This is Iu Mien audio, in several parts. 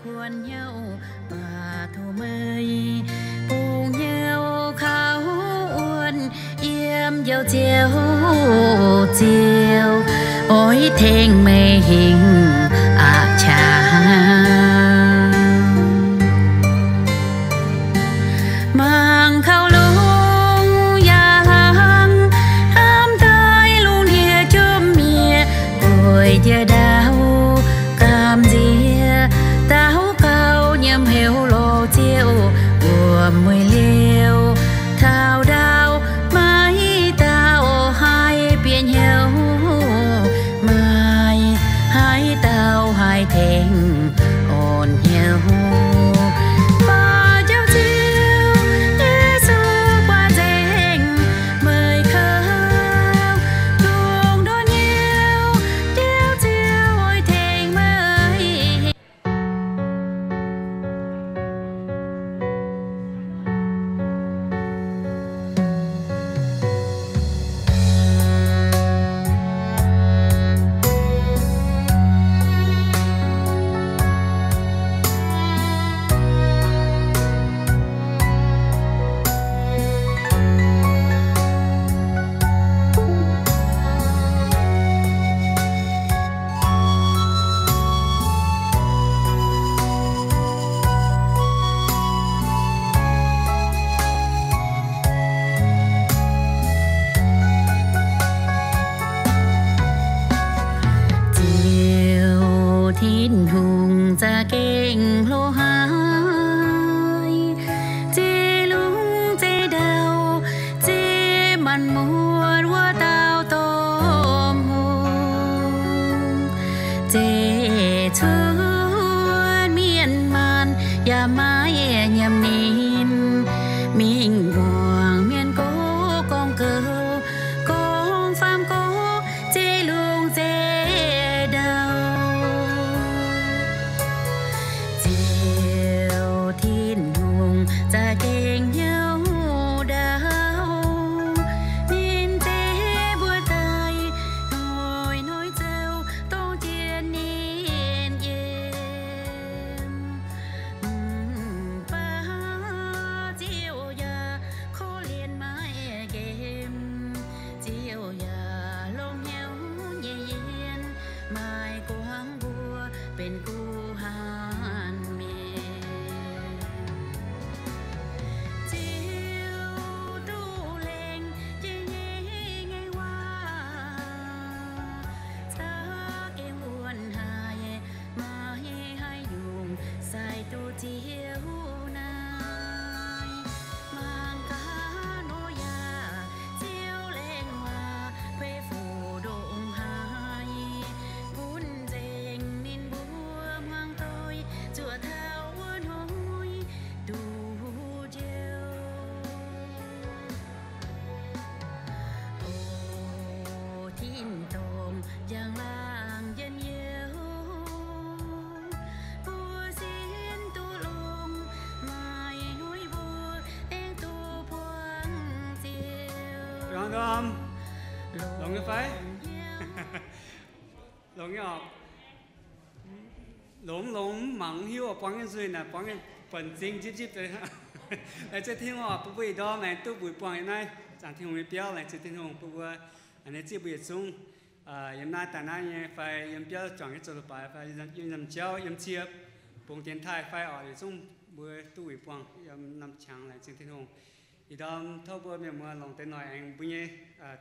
Kuonx hnyouv baac tov meih bungx hnyouv kaux wuonv yiem Njoux Ziouv Ziouv, oix tengx meih hingh aqc qangx. Mangc kaux lungh yaac hlang, hnamv daaih lungh ndiev jomc miev, gueic jiex ndau gamh nziex, daux gaux nyiemc heuc lorz Ziouv, wuom-mueic liouh taux ndau, maiv dauh haih bieqc hnyouv maaih, maiv dauh haih tengx orn hnyouv. Baac Njoux Ziouv Yesu guaax nzengc meih kouv, lungh ndorm hnyouv Njoux Ziouv oix tengx meih. Ziouv Tin-Hungh za'gengh hlo haic, zeix lungh zeix ndau, zeix maanc muotc wuov dauh domh hungh, zeix cuotv mienh maanh yaac maiv nyiemc ninh, mingh muangx mienh gorngv, gorngv goux, gorngv faam gorngv zeix lungh zeix ndau. Ziouv Tin-Hungh za'gengh hnyouv ndau, ninh zeix mbuo daaih hnoi-hnoi zoux dongh jiex ninh yiem. Mv baac Ziouv yaac korv-lienh maiv nqemh, Ziouv yaac longx hnyouv nyei yiem, maiv guangc mbuo benx guh hanc mienh. Ziouv duqv lengh jiex nyei ngaengc waac za'gengh wuonh haic, maiv haih yungz sai duqv Ziouv naaiv. Mangc gaax Noyaa, Ziouv lengh waac beiv fuqv ndongc haaix, gunv nzengc ninh mbuo hmuangx doic zuoqc taux wuov hnoi duqv njoux. O Tin-dorngh njang-laangc njien-youh, mbuo sin duqv longx, maaih hnoi mbuo aengx duqv buangh Ziouv. Longx nyei fai? Longx nyei oc. Longx, longx, mv mangc mv hiuv, buangv nyei nzuih naaic, buangv nyei buonc zing nzipv nzipv. Laengz zingh Tin-Hungh oc, bun mbuo ih ndorm aengx duqv mbuo buangh yiem naaiv zaangc Tin-Hungh nyei biauv. Laengz zingh Tin-Hungh bun mbuo a'hneiv zieqv mbuo yietc zungv yiem naaiv daaih naaiv nyei fai yiem biauv juangc nyei zoux leiz-baaix fai yiem Nzamc jauv, yiem cie, bungx dienx taaih fai oc, yietc zungv mbuo duqv wuic buangh yiem norm qangx. Laengz zingh Tin-Hungh. Ih ndorm tov mbuo mienh muoz longc deix noic aengx mbuo nyei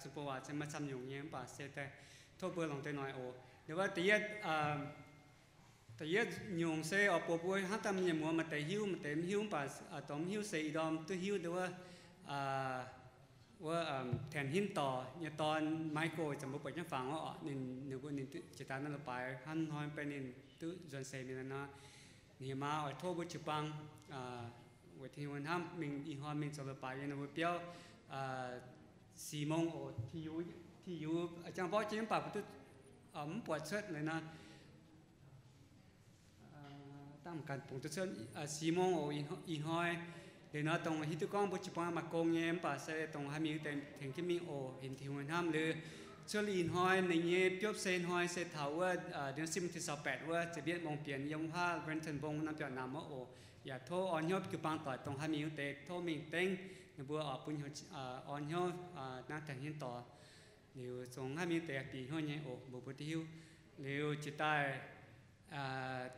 zuqc buoz waac se maaih camv nyungc nyei, mv baac se daaih tov mbuo longc deix noic oc. Ndau wuov da'yietv, da'yietv nyungc se oix mbuox mbuo hnangv daaih mienh muoz maaih deix hiuv, maaih deix mv hiuv, mv baac dongh mv hiuv se ih ndorm duqv hiuv ndau wuov, wuov Tengx Hinv Dorc nyei dorn Michael, zanc mbuo buatc jienv fangx wuov oc, ninh, ninh mbuo ninh jiex daaih naaiv leiz-baaix hnangv hnoi beiv ninh duqv nzuonx seix mingh nor, ninh maa oix tov mbuo jiu-baang weic Tin-Hungh hnamv mingh ih hnoi mingh zoux leiz-baaix yiem ninh mbuo biauv. Si mong oc, Tin-Yux, Tin-Yux jangx mborqv jienv mv baac mv buatc cuotv liuz nor, dangh ganh bungx duqv cuotv. Si mong oc, ih hnoi liuz nor dongh hiuv duqv gorngv mbuo jiu-baang maaih gong nyei, mv baac se dongh haih mingh wuov deix tengx jienv mingh oc. Hinc Tin-Hungh hnamv liuz, Cuotv liuz ih hnoi ninh nyei biopv se hnoi se taux wuov เดือนสิบ วันที่ยี่สิบแปด wuov ziepc yietv mong bienx yiem wuov Wellington Mbong norm biauv-namx wuov oc. Yaac tov orn hnyouv jiu-baang doic dongh haih mingh wuov deix tov mingh dengv ninh mbuo oc, bun orn hnyouv naaiv tengx hnyouv dorh. Liuz zungv haih mingh wuov deix bieqc hnyouv nyei oc, mbuo mbuo duqv hiuv. Liuz jiex daaih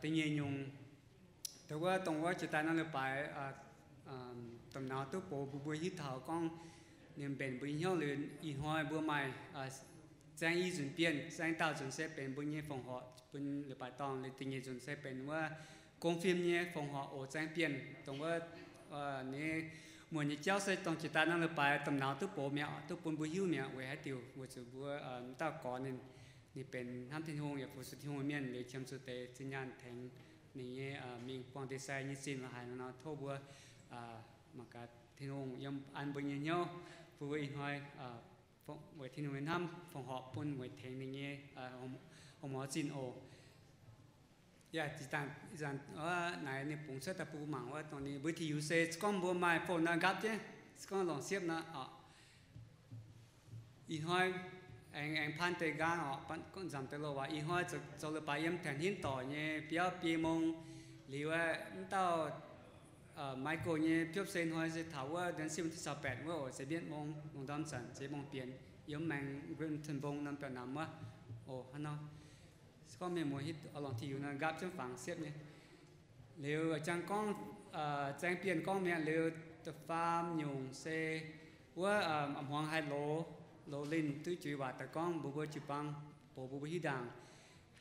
da'nyeic nyungc, dongh wuov, dongh wuov jiex daaih norm leiz-baaix domh nauz duqv box mbuo mbuo hiuv taux gorngv ninh mbenc mbuo nyei hnyouv liuz, ih hnoi mbuo maaih zaeng i nzunc bienh. Zaeng daauh nzunc se benx mbuo nyei fongc horc bun leiz-baaix dorngh. Liuz da'nyeic nzunc se benx wuov gong fim nyei fongc horc oc. Zaeng bienh dongh wuov ninh muonc nyei jauv se dongh jiex daaih norm leiz-baaix domh nauz duqv box mi'aqv, duqv bun mbuo hiuv mi'aqv. Weic haaix diuc? Weic zuqc mbuo m'dauh gorx ninh, ninh benx hnamv Tin-Hungh yaac fu-sux Tin-Hungh mienh, liuz qiemx zuqc deix zinh nyaanh tengx ninh nyei mingh buangh deix sai nyei zinh la'haaix nor. Tov mbuo mangc gaax Tin-Hungh yiem an mbuo nyei hnyouv, bun mbuo ih hnoi weic Tin-Hungh nyei hnamv fongc horc bun weic tengx ninh nyei hongx mor zinh oc. Yaac zinh ndaangc naaic ninh bungx cuotv daaih bun mbuo mangc wuov, dongh ninh mbuo ti yux se gorngv mbuo maaih phone nor nqaapv jienv, se gorngv longc siepv nor oc. Ih hnoi aengx, aengx paan deix nqaang oc, nzamc deix loz-waac. Ih hnoi zoux leiz-baaix yiem Taengx Hinv Dorc nyei biauv biei mong. Liuz wuov m'dauh Michael nyei biopv se hnoi se taux wuov เดือนสิบ วันที่ยี่สิบแปด wuov oc, ziepc yietv mong lungh ndorm zanc ziepc mong bienx yiem maengx Wellington Mbong norm biauv-namx wuov oc. Hnangv nor, se gorngv mienh muoz hiuv longc ti yux nor nqaapv jienv fangx siepv nyei. Liuz jangx gorngv zaeng bienh gorngv mi'aqv. Liuz da'faam nyungc se wuov a'hmuangx haih loz, loz linh duqv juix waac daaih gorngv mbuox mbuo jiu-baang, box mbuo mbuo hiuv ndaangc.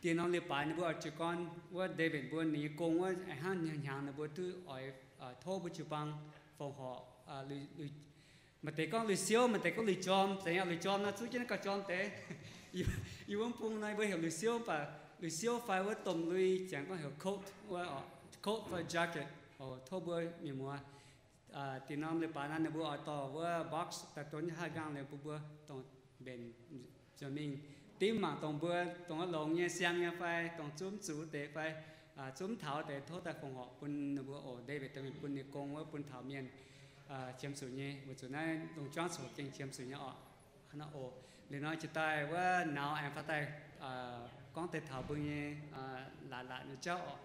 Diex norm leiz-baaix ninh mbuo oix jiez gorn wuov David mbuo ninh nyei gong wuov, a'hnangv hnyangx ninh mbuo duqv oix tov mbuo jiu-baang fongc horc. Maaih deix gorngv lui-siouv, maaih deix gorngv lui-jorm. Zeiz nyei, lui-jorm nor zuqv jienv naaiv gauh jorm deix. Yie mbuo mv bung nor mbuo heuc lui-siouv, mv baac lui-siouv fai wuov domh lui ziangx gorngv heuc coat, coat fai jacket. Tov mbuo mienh muoz diex norm leiz-baaix nor ninh mbuo oix dorh wuov box daaih donv nyei haih nqaang liuz bun mbuo dongh mbenc nzuonx mingh dimv mangc dongh mbuo dongh wuov longx nyei siang nyei fai dongh zunv zuqc deix fai zunv taux deix, tov daaih fongc horc bun ninh mbuo oc. David daaih mingh bun ninh gong wuov bun taux mienh qiemx zuqc nyei, weic zuqc naaiv lungh juangv coc gengh qiemx zuqc nyei oc. Hnangv naaiv oc. Liuz nor jiex daaih wuov nauz aengx faaux daaih gorngv deix taux mbuo nyei laatc laatc nyei jauv oc.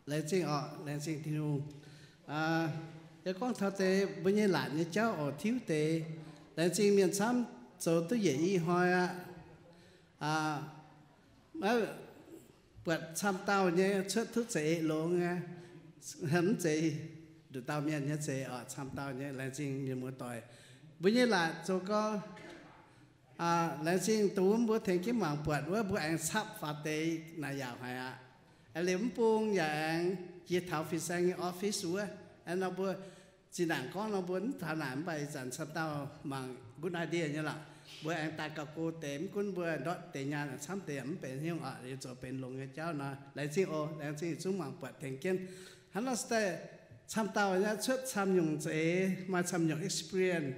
Laengz zingh oc, laengz zingh Tin-Hungh. Yie gorngv taux deix mbuo nyei laatc nyei jauv oc, tiuv deix. Laengz zingh mienh camv zoux duqv yietc i hnoi aqv. Buatc camv dauh nyei cuotv tov za'eix longx aqv. Mv zeiz nduqc dauh mienh nyei za'eix oc, camv dauh nyei. Laengz zingh mienh muoz doic. Mbuo nyei laatc zoux gorngv laengz zingh dongh wuov mbuo tengx jienv mangc buatc wuov, mbuo aengx capv faaux deix naaic yaauc haic aqv. Aengx liuz mv bung yaac aengx jiex taux fin-saeng nyei office wuov. Aengx nor mbuo zinh ndaangc gorngv nor mbuo mv taux naaic, mv baac ih zanc camv dauh mangc good idea nyei lorqc. Mbuo aengx daaih gauh go deix, mv gunv mbuo ndortv deix nyaanh camv deix mv benx haaix nyungc oc, liuz zoux benx longx nyei jauv nor. Laengz zingh oc, laengz zingh yietc zungv mangc buatc tengx jienv. Hnangv nor se daaih camv dauh nyei cuotv camv nyungc za'eix, maaih camv nyungc experience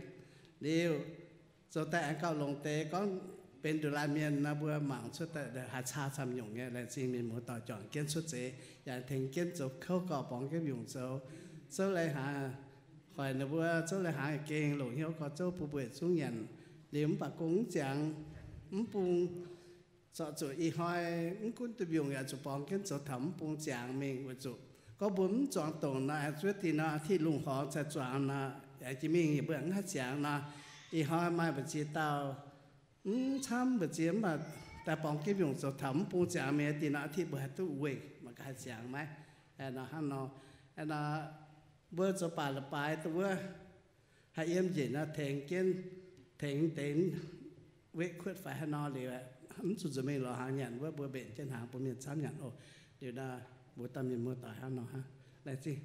liuz zoux daaih aengx gauh longx deix. Gorngv benx nduqc laanh mienh nor mbuo mangc cuotv daaih haih caa camv nyungc nyei. Laengz zingh mienh muoz doic juangc jienv cuotv za'eix yaac tengx jienv zoux kouv gorx-borngz jienv mbiungc zoux, zouv lai hnaangx, hoic ninh mbuo zouv lai hnaangx gengh longc hnyouv gorx zouv bun mbuo yietc zungv nyanc. Liuz mv baac gong mv ziangx, mv bung zorqv zuqc ih hnoi mv gunv duqv mbiungc yaac zuqc borngz jienv zoux taux mv bung ziangx mingh. Weic zuqc gorngv mbuo mv zuangx dongc nor, aengx zuov dinh nor, tiv lungh horngz cai zuangx nor, aengx jiex mingh yie mbuo mv haih ziangx nor. Ih hnoi maaih mbu'ziex dauh mv camv mbu'ziex mv baac daaih borngz jienv mbiungc zoux taux mv bung ziangx mingh dinh nor, tiv mbuo haih duqv weic mangc gaax haih ziangx maiv. Nor hnangv nor, nor mbuo zoux baac la'baaix dongh wuov haih yiem njiec nor tengx jienv, tengx deix wetv kuotv fai haaix nor liuz, mv zuqc nzuonx mingh lorz hnaangx nyanc wuov, mbuo mbenc jienv hnaangx bun mienh camv nyanc oc. Liuz nor, mbuo dauh mienh muoz-doic hnangv nor hnangv. Laengz zingh.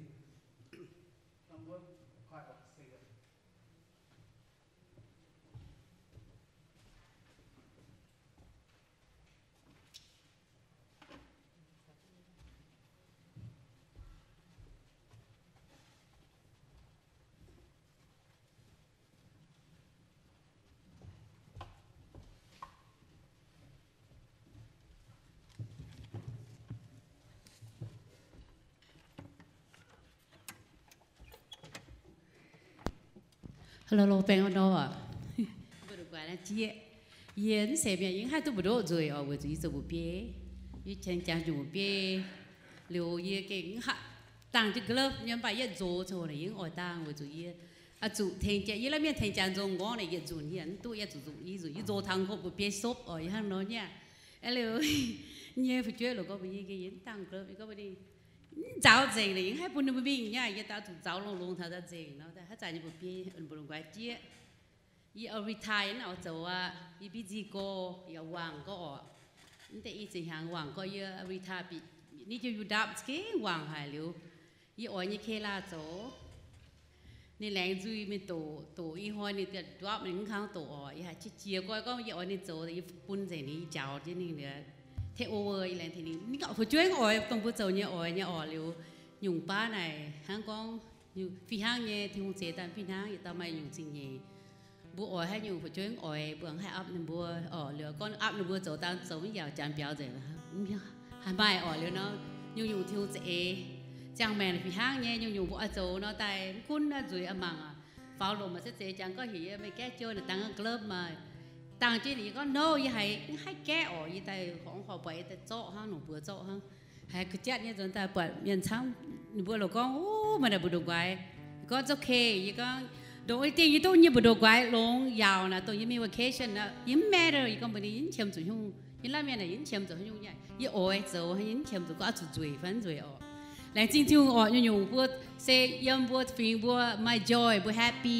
Hello, baeng orn nor oc. Mbuo guaix naaiv jieqv. Yie mv seix mienh yie mv haih duqv mbu'ndongx nzueic oc, weic zuqc yie zoux mbu'biei. Yie qiemx jangx nyungc mbu'biei. Liuz yie gengh mv haih dangh jienv glove nyei, mv baac yie nzox coux naaic yie mv oix dangh weic zuqc yie oix zuqc tengx jiex. Yie la'mienh tengx jaax nzong nqorngv naaic yietc nzunc yie mv duqv, yie zuqc zuqc, yie zuqc, yie nzox taux nqopv mbu'biei sopv oc, yie hnangv nor nyei. Liuz nyei fu'jueiv lorqc gorngv mbuox yie, yie mv dangh glove, yie gorngv mbuox ninh, mv nzaaux nzengc naaic yie mv haih bun ninh mbuo mingh nyei. Yie daaih zuqc nzaaux longx-longx taux daaih nzengc nor, daaih haaix zanc nyei mbu'biei, mbu'ndongx guaix jieqv. Yie oix retire, yie mv oix zoux aqv. Yie busy go, yie wangc gorx oc. Mv deix i ziex hnyangx wangc gorx yie retire bieqc, ni jiu yu ndapv za'gengh wangc haic liuz, yie oix nyei Kayla zoux. Ninh laengz nzuih mingh doqc, doqc i hnoi ninh ndapv ninh mv kangv doqc oc. Yie haiz qiex jiez gorx gorngv yie oix ninh zoux, yie bun nzengc ninh, yie njaaux jienv ninh liuz, take over, yie laengz tengx ninh. Ninh gorngv fu'jueiv mv oix dongh mbuo zoux nyei, oix nyei orqc. Liuz nyungc baav naaic hnangv gorngv fih hnangv nyei, Tin-Hungh zeix daaih fih hnangv, yietc dauh maaih nyungc zingh nyeic. Mbuo oix haaix nyungc fu'jueiv mv oix, mbuo mv haih aapv ninh mbuo orqc. Liuz gorngv aapv ninh mbuo zoux dangh zoux mv yaac jangx biaux nzengc, haih maaih orqc. Liuz nor nyungc-nyungc Tin-Hungh za'eix. Ziangh maengc fih hnangv nyei, nyungc-nyungc mbuo oix zoux nor daaih mv gunv naaiv nzueic aqv mangc oc. Faaux lomc maaih se zeix jangx gorngv heuc yie meih gaeqv jienv naaic dangh glove maah. Dangh jienv naaic yie gorngv no, yie haiz mv haih gaeqv orqc. Yie daaih horngz horc buatc yie daaih zorqv hnangv, longc buoz zorqv hnangv. Haiz ga'jatv nyei nzuonx daaih buatc mienh camv, ninh mbuo lorqc gorngv, Ov, meih naaic mbu'ndongx guaix. Yie gorngv, It's okay. Yie gorngv, Dongh wuov dingh yie duqv nyei mbu'ndongx guaix longx yaauc naaic, dongh yie mingh vacation naaic, yie mv matter. Yie gorngv mbuox ninh, yie mv qiemx zuqc nyungc, yie la'mienh naaic yie mv qiemx zuqc nyungc, yie oix zoux, yie mv qiemx zuqc gorngv oix zuqc nzueic fai mv nzueic orqc. Laengz zingh Tin-Hungh orqc, nyungc-nyungc mbuo se yiem mbuo fingx mbuo maaih joy, mbuo happy,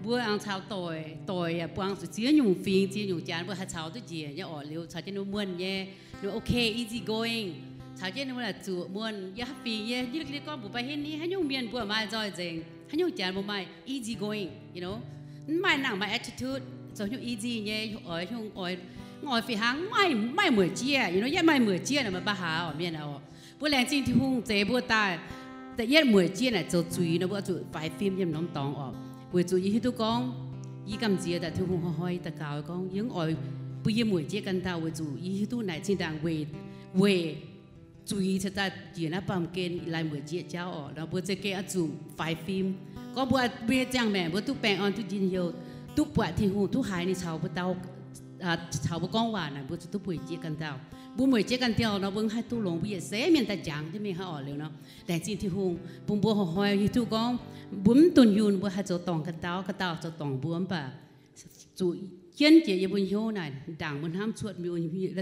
mbuo aengx caux doic, doic yaac buangh zuqc ziex nyungc fingx ziex nyungc jaax, mbuo haih caux duqv njiec nyei orqc. Liuz caux jienv ninh mbuo muonh nyei, ninh mbuo okay, easy going. Caux jienv ninh mbuo naaic zuqc muonh, yie fingx yie, yie gorngv mbuox baac hin ni, haaix nyungc mienh mbuo maaih nzoih nzengc, haaix nyungc jaax mbuo maaih easy going, you know. Mv maaih nangc maaih attitude, zoux nyungc easy nyei, oix nyungc oix, mv oix fih hnangv, maaih, maaih mueic jieqv, you know, yie maaih mueic jieqv naaic maaih mv baac haaix orqc mienh orqc. Mbuo laengz zingh Tin-Hungh zeix mbuo daaih, da'yietv mueic jieqv naaic zoux zuiz nor mbuo oix zuqc faix fim yiem norm dorngx orqc. Weic zuqc yie hiuv duqv gorngv, yie gamh nziex daaih Tin-Hungh hnoi-hnoi yie daux gaux gorngv yie mv oix bun yie mueic jieqv ganh dauh, weic zuqc yie hiuv duqv naaic zinh ndaangc weic, weic zuiz cingx daaih njiec naaiv baamh gen laaix mueic jieqv jauv orqc. Nor mbuo za'gengh oix zuqc faix fim. Gorngv mbuo, mbuo nyei ziangh maengc mbuo duqv baengh orn, duqv njien-youh, duqv buatc Tin-Hungh, duqv haiz ninh caux mbuo dau, caux mbuo gorngv waac naaic, mbuo zuqc duqv mueic jieqv ganh dauh. Mbuo mueic jieqv ganh dauh nor mbuo mv haih duqv longx, mbuo yietc seix mienh daaih jangx jienv mingh hnangv orqc. Liuz nor, laengz zingh Tin-Hungh bun mbuo hnoi-hnoi hiuv duqv gorngv mbuo mv dunh yunh, mbuo haih zoux dorngc ganh dauh, ganh dauh zoux dorngc mbuo, mv baac zuqc jienv jiex yiem mbuo hnyouv naaic, ndaangc mbuo hnamv cuotv mbuo,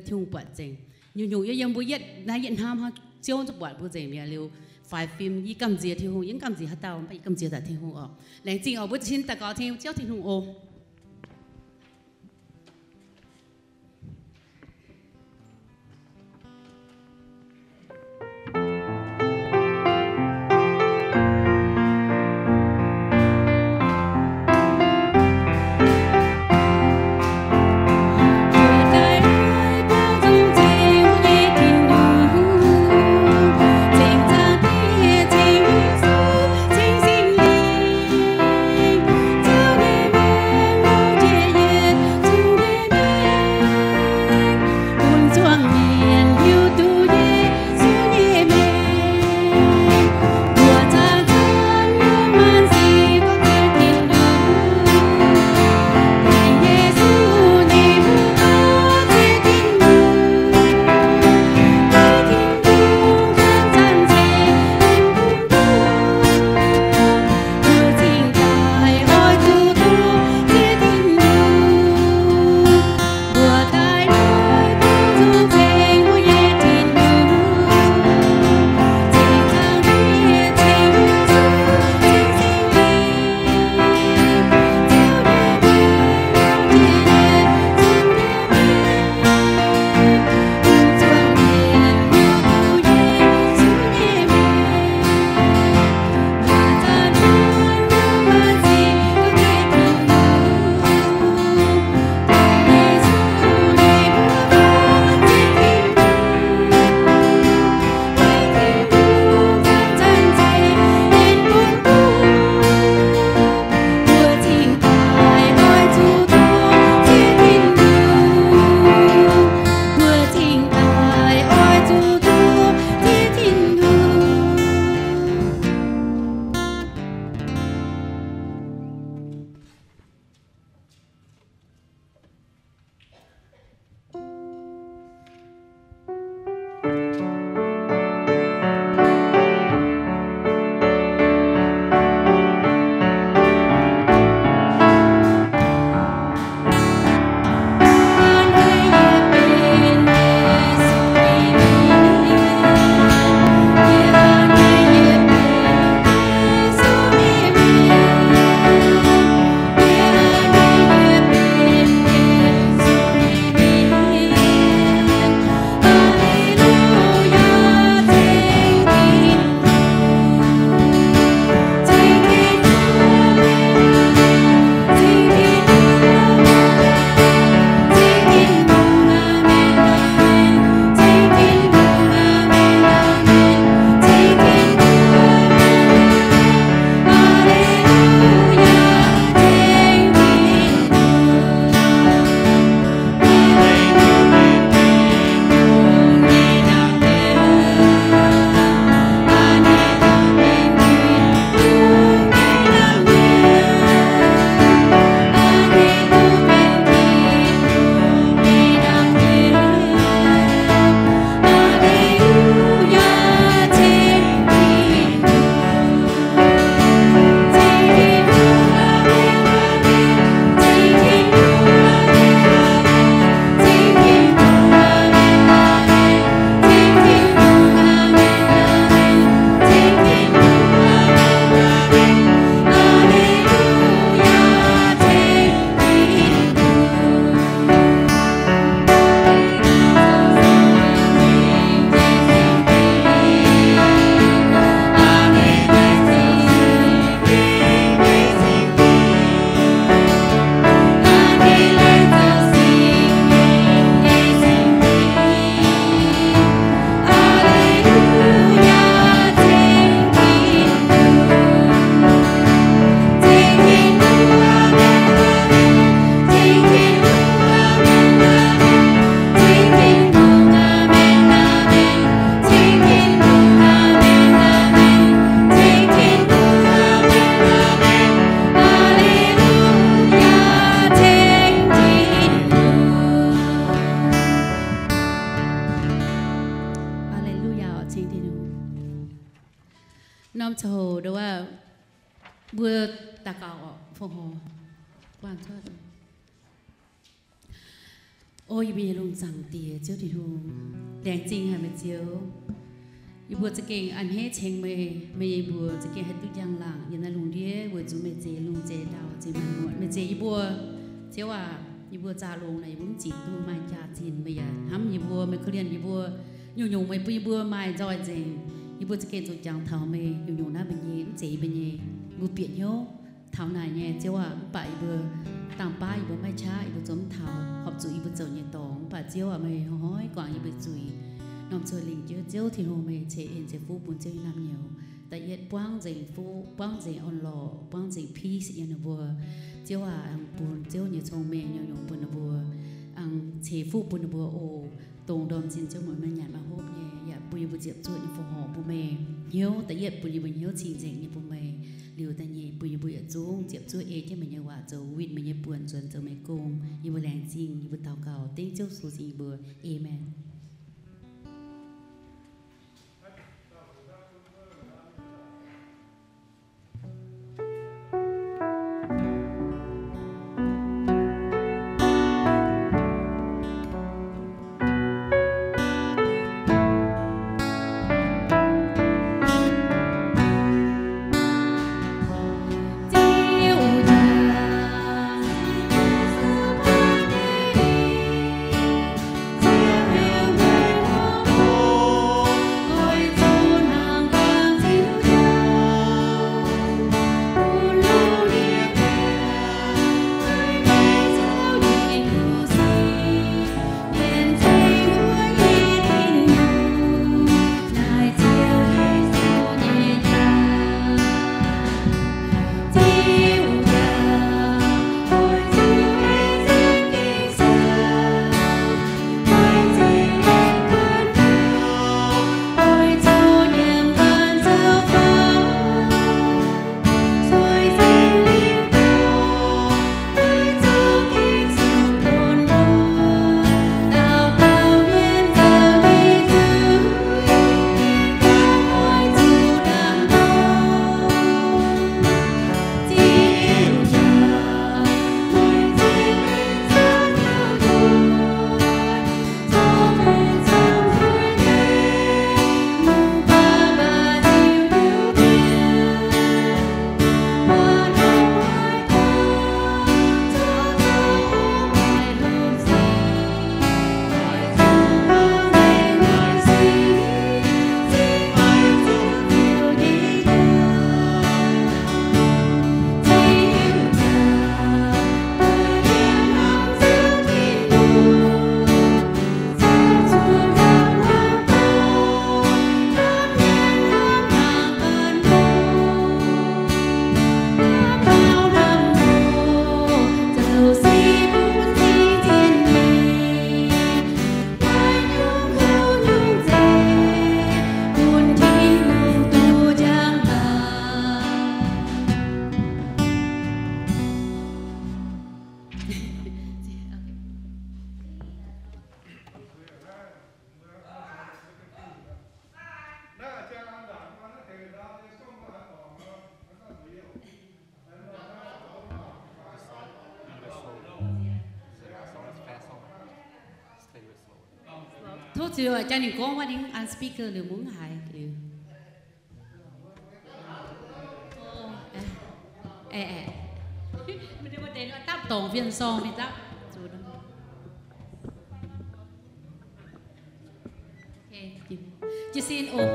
Tin-Hungh buatc nzengc. Nyungc-nyungc yiem mbuo yietv naaiv yietv hnamv hnangv, Ziouv zuqc buatc mbuo nzengc mi'aqv. Liuz faix fim, yie gamh nziex Tin-Hungh, yie mv gamh nziex haaix dauh, mv baac yie gamh nziex daaih Tin-Hungh orqc. Laengz zingh orqc, mbuo za'gengh daux gaux tengx Ziouv Tin-Hungh oc. Norm ziangh hoc nduov, mbuo daux gaux orqc, fongc horc. O yie mbuo nyei lungh zaangc Diex, Ziouv Tin-Hungh, laengz zingh haic meih Ziouv. Yie mbuo za'gengh a'hneiv ceng meih, meih nyei mbuox za'gengh haih duqv njang-laangc yiem naaiv lungh ndiev weic zuqc meih zeix lungh zeix ndau zeix maanc muotc. Meih zeix yie mbuo, Ziouv aac, yie mbuo zaah longx naaic yie mbuo mv zic duqv maaih jaax-zinh, meih yaac hnamv yie mbuo, meih korv-lienh yie mbuo. Nyungc-nyungc meih bun yie mbuo maaih nzoih nzengc, yie mbuo za'gengh zuqc jangx taux meih. Nyungc-nyungc naaiv meih nyei, mv zeiz yie mbuo nyei. Yie mbuo bieqc hnyouv taux naaic nyei, Ziouv aac, mv baac yie mbuo dangh baav yie mbuo maiv qaqv, yie mbuo zungv mv taux, horpc zuqc yie mbuo zoux nyei dorngx. Mv baac Ziouv aac, meih hnoi-hnoi guangc yie mbuo zuiz. Norm ziouc lingc jienv Ziouv Tin-Hungh, meih ceix en ceix fuqv bun Ziouv nyei naamh nyouz. Da'yietv buangv nzengc fuqv, buangv nzengc orn-lorqc, buangv nzengc peace yiem ninh mbuo. Ziouv aac, aengx bun Ziouv nyei cong-mengh nyungc-nyungc bun ninh mbuo, aengx ceix fuqv bun ninh mbuo oc. Dongh ndorm zinh Ziouv muonz maaih nyanc maaih hopv nyei, yaac bun yie mbuo ziepc zuoqv nyei fongc horc bun meih. Hnyouv da'yietv bun yie mbuo hnyouv cing-nzengc nyei bun meih. Liuz da'nyeic bun yie mbuo yietc zungv ziepc zuoqv ei jienv meih nyei waac zoux, winh meih nyei buonc, nzuonx zoux meih gong. Yie mbuo laengz zingh, yie mbuo daux gaux dengv Ziouv Yesu nyei mbuox. Aamen. Tov ziux jaa ninh gorngv wuov ninh an speaker liuz mungv haaix liuz. Aeqv, aeqv, dapv dorngc fien sorng mingh dapv. Jiez sin oc.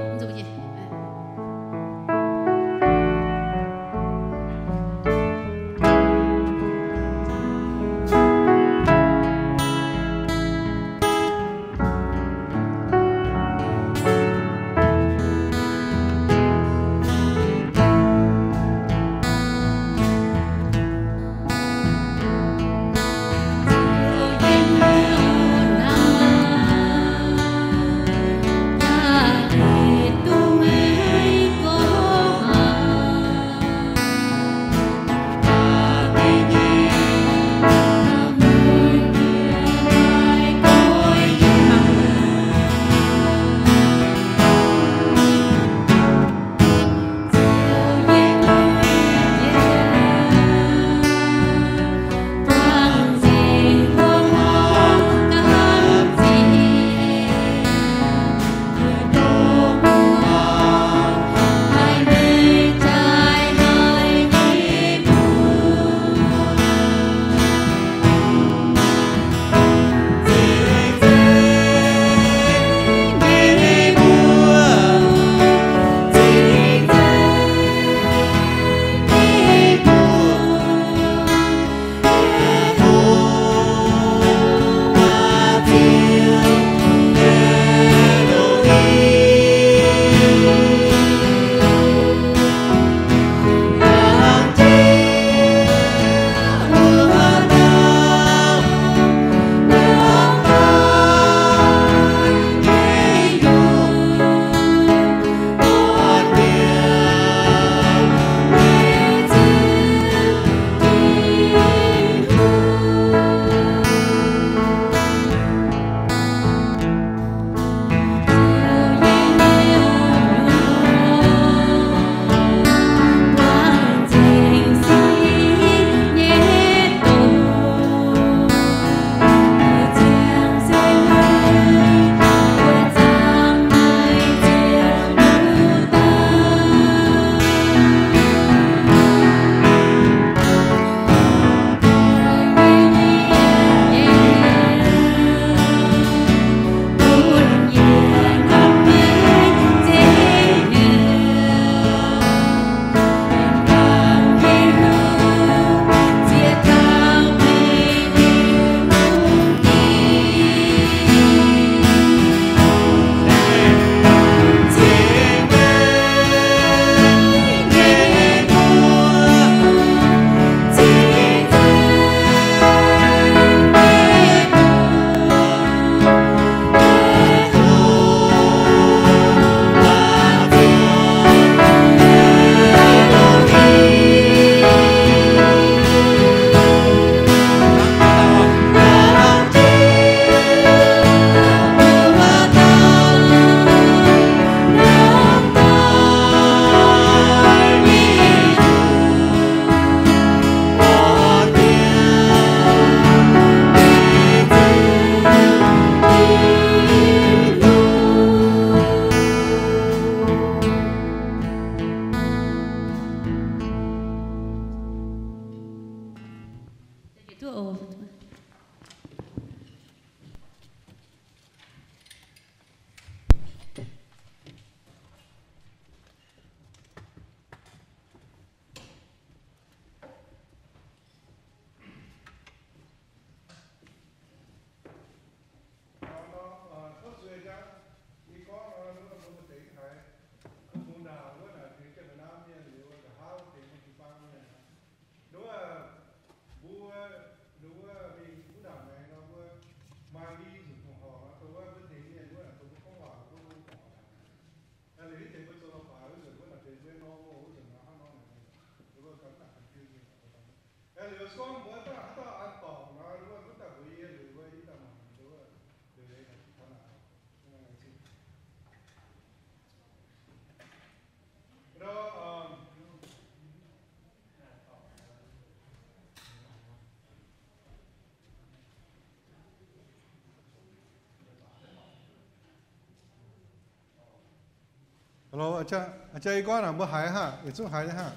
Aa jang, yie gorngv naaic mbuo haiz haic, yietc zungv haiz nyei haic.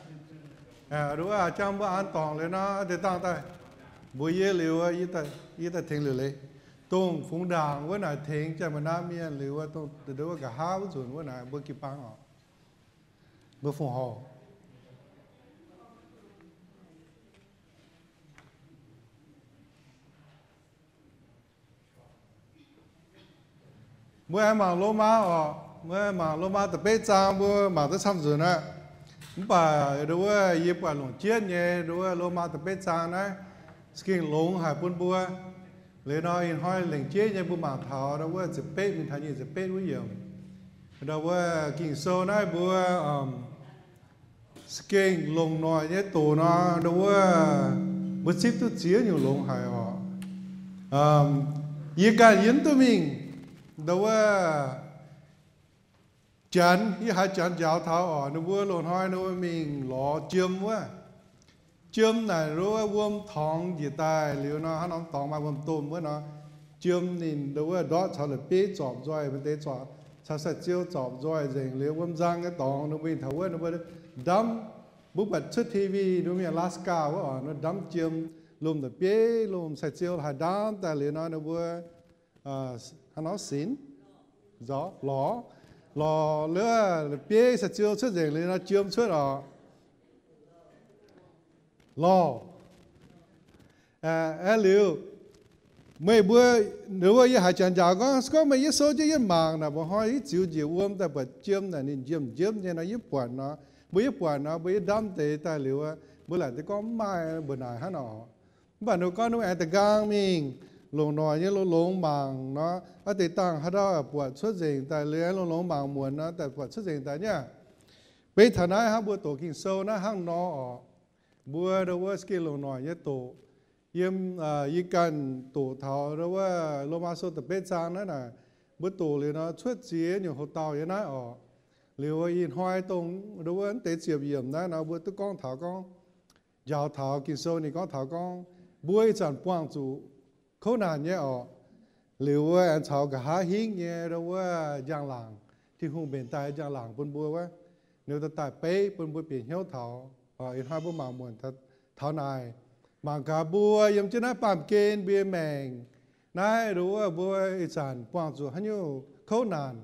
Nduov wuov aa jang mbuo an dorngc liuz nor, deix dangh daaih mbuox yie liuz, yie daaih tengx liuz leiz, dongh fungx ndaangc wuov naaic tengx janx-mbuo naaiv mienh liuz, dongh nduov wuov nqa'haav wuov nzunc wuov naaic mbuo jiu-baang oc, mbuo fongc horc. Mbuo aengx mangc Lomaa oc. Mbuo mangc Lomaa da'betv zaang, mbuo mangc duqv camv nzunc aqv. Mv baac nduov wuov yie buatc longc jienv nyei nduov wuov Lomaa da'betv zaang naaiv, se gengh longx haic bun mbuo. Liuz nor ih hnoi lengc jeiv nyei mbuo mangc taux nduov wuov ziepc betv mingh taux nyic ziepc betv wuov yiemc. Nduov wuov Ging-Sou naaiv mbuo se gengh longc noic nyei doqc nor, nduov wuov mbuo zipv duqv ziex nyungc longx haic oc. Yie ganh yie mv duqv mingh, nduov wuov Janx, yie haiz Janx njaaux taux oc, ninh mbuo loz-hnoi ninh mbuo mingh lorz jiem wuov. Jiem naaic nduov wuov wuom torngx njiec daaih liuz nor, hnangv norm dorngx maaih wuom-domh wuov nor, jiem ninh nduov wuov ndortv caux la'bieiv zorpc nzoih, maaih deix zorpc caux sai-ziou zorpc nzoih nzengc liuz, wuom nzang nyei dorngx ninh mbuo mingh taux wuov ninh mbuo ndamv, mbuo buatc cuotv T V ninh mbuo mingh Alaska wuov oc, ninh ndamv jiem, lomh la'bieiv lomh sai-ziou haih ndamv daaih liuz nor ninh mbuo hnangv nor sinx, lorz, lorz la'bieiv sai-ziou cuotv nzengc liuz nor jiem cuotv oc. Lorz. Aeqv, liuz meih mbuo, nduov wuov yie haiz Janx njaaux gorngv, se gorngv meih yie sou jienv yie mangc naaic, mba'hnoi yie ziux njiec wuom daaih buatc jiem naaic ninh njiemv-njiemv nyei nor, yie buatc nor, mbuo yie buatc nor, mbuo yie ndamv deix daaih liuz, mbuo laaic deix gorngv mv maaih mbuo naaic hnangv nor. Mv baac ninh gorngv ninh aengx da'nqaang mingh longc noic nyei longx-longx mangc nor, a'deix dangh haaix dauh buatc cuotv nzengc daaih liuz, longx-longx mangc muonc nor, daaih buatc cuotv nzengc daaih niaa. Beiv taux naaiv hnangv mbuo doqc Ging-Sou naaiv hnangv nor oc. Mbuo nduov wuov se gengh longc noic nyei doqc. Yiem, yie ganh doqc taux nduov wuov Lomaa Sou da'betv zaang naaiv naaic, mbuo doqc liuz nor cuotv ziex nyungc houx-dauh nyei naaiv oc. Liuz ih hnoi dongh nduov wuov deix ziepc yiemc naaiv nor mbuo duqv gorngv taux gorngv, njaaux taux Ging-Sou ninh gorngv taux gorngv, mbuo ih zanc buangh zuqc kouv naanc nyei oc. Liuz wuov aengx caux nqa'haav hingv nyei nduov wuov njang-laangc, Tin-Hungh mbenc daaih njang-laangc bun mbuo wuov, ninh daaih daaih beiv bun mbuo bieqc hnyouv taux. Ih hnoi mbuo mangc muonc taux naaic, mangc gaax mbuo yiem jienv naaiv baamh gen mbuo nyei maengc naaiv nduov wuov mbuo ih zanc buangh zuqc haaix nyungc kouv naanc.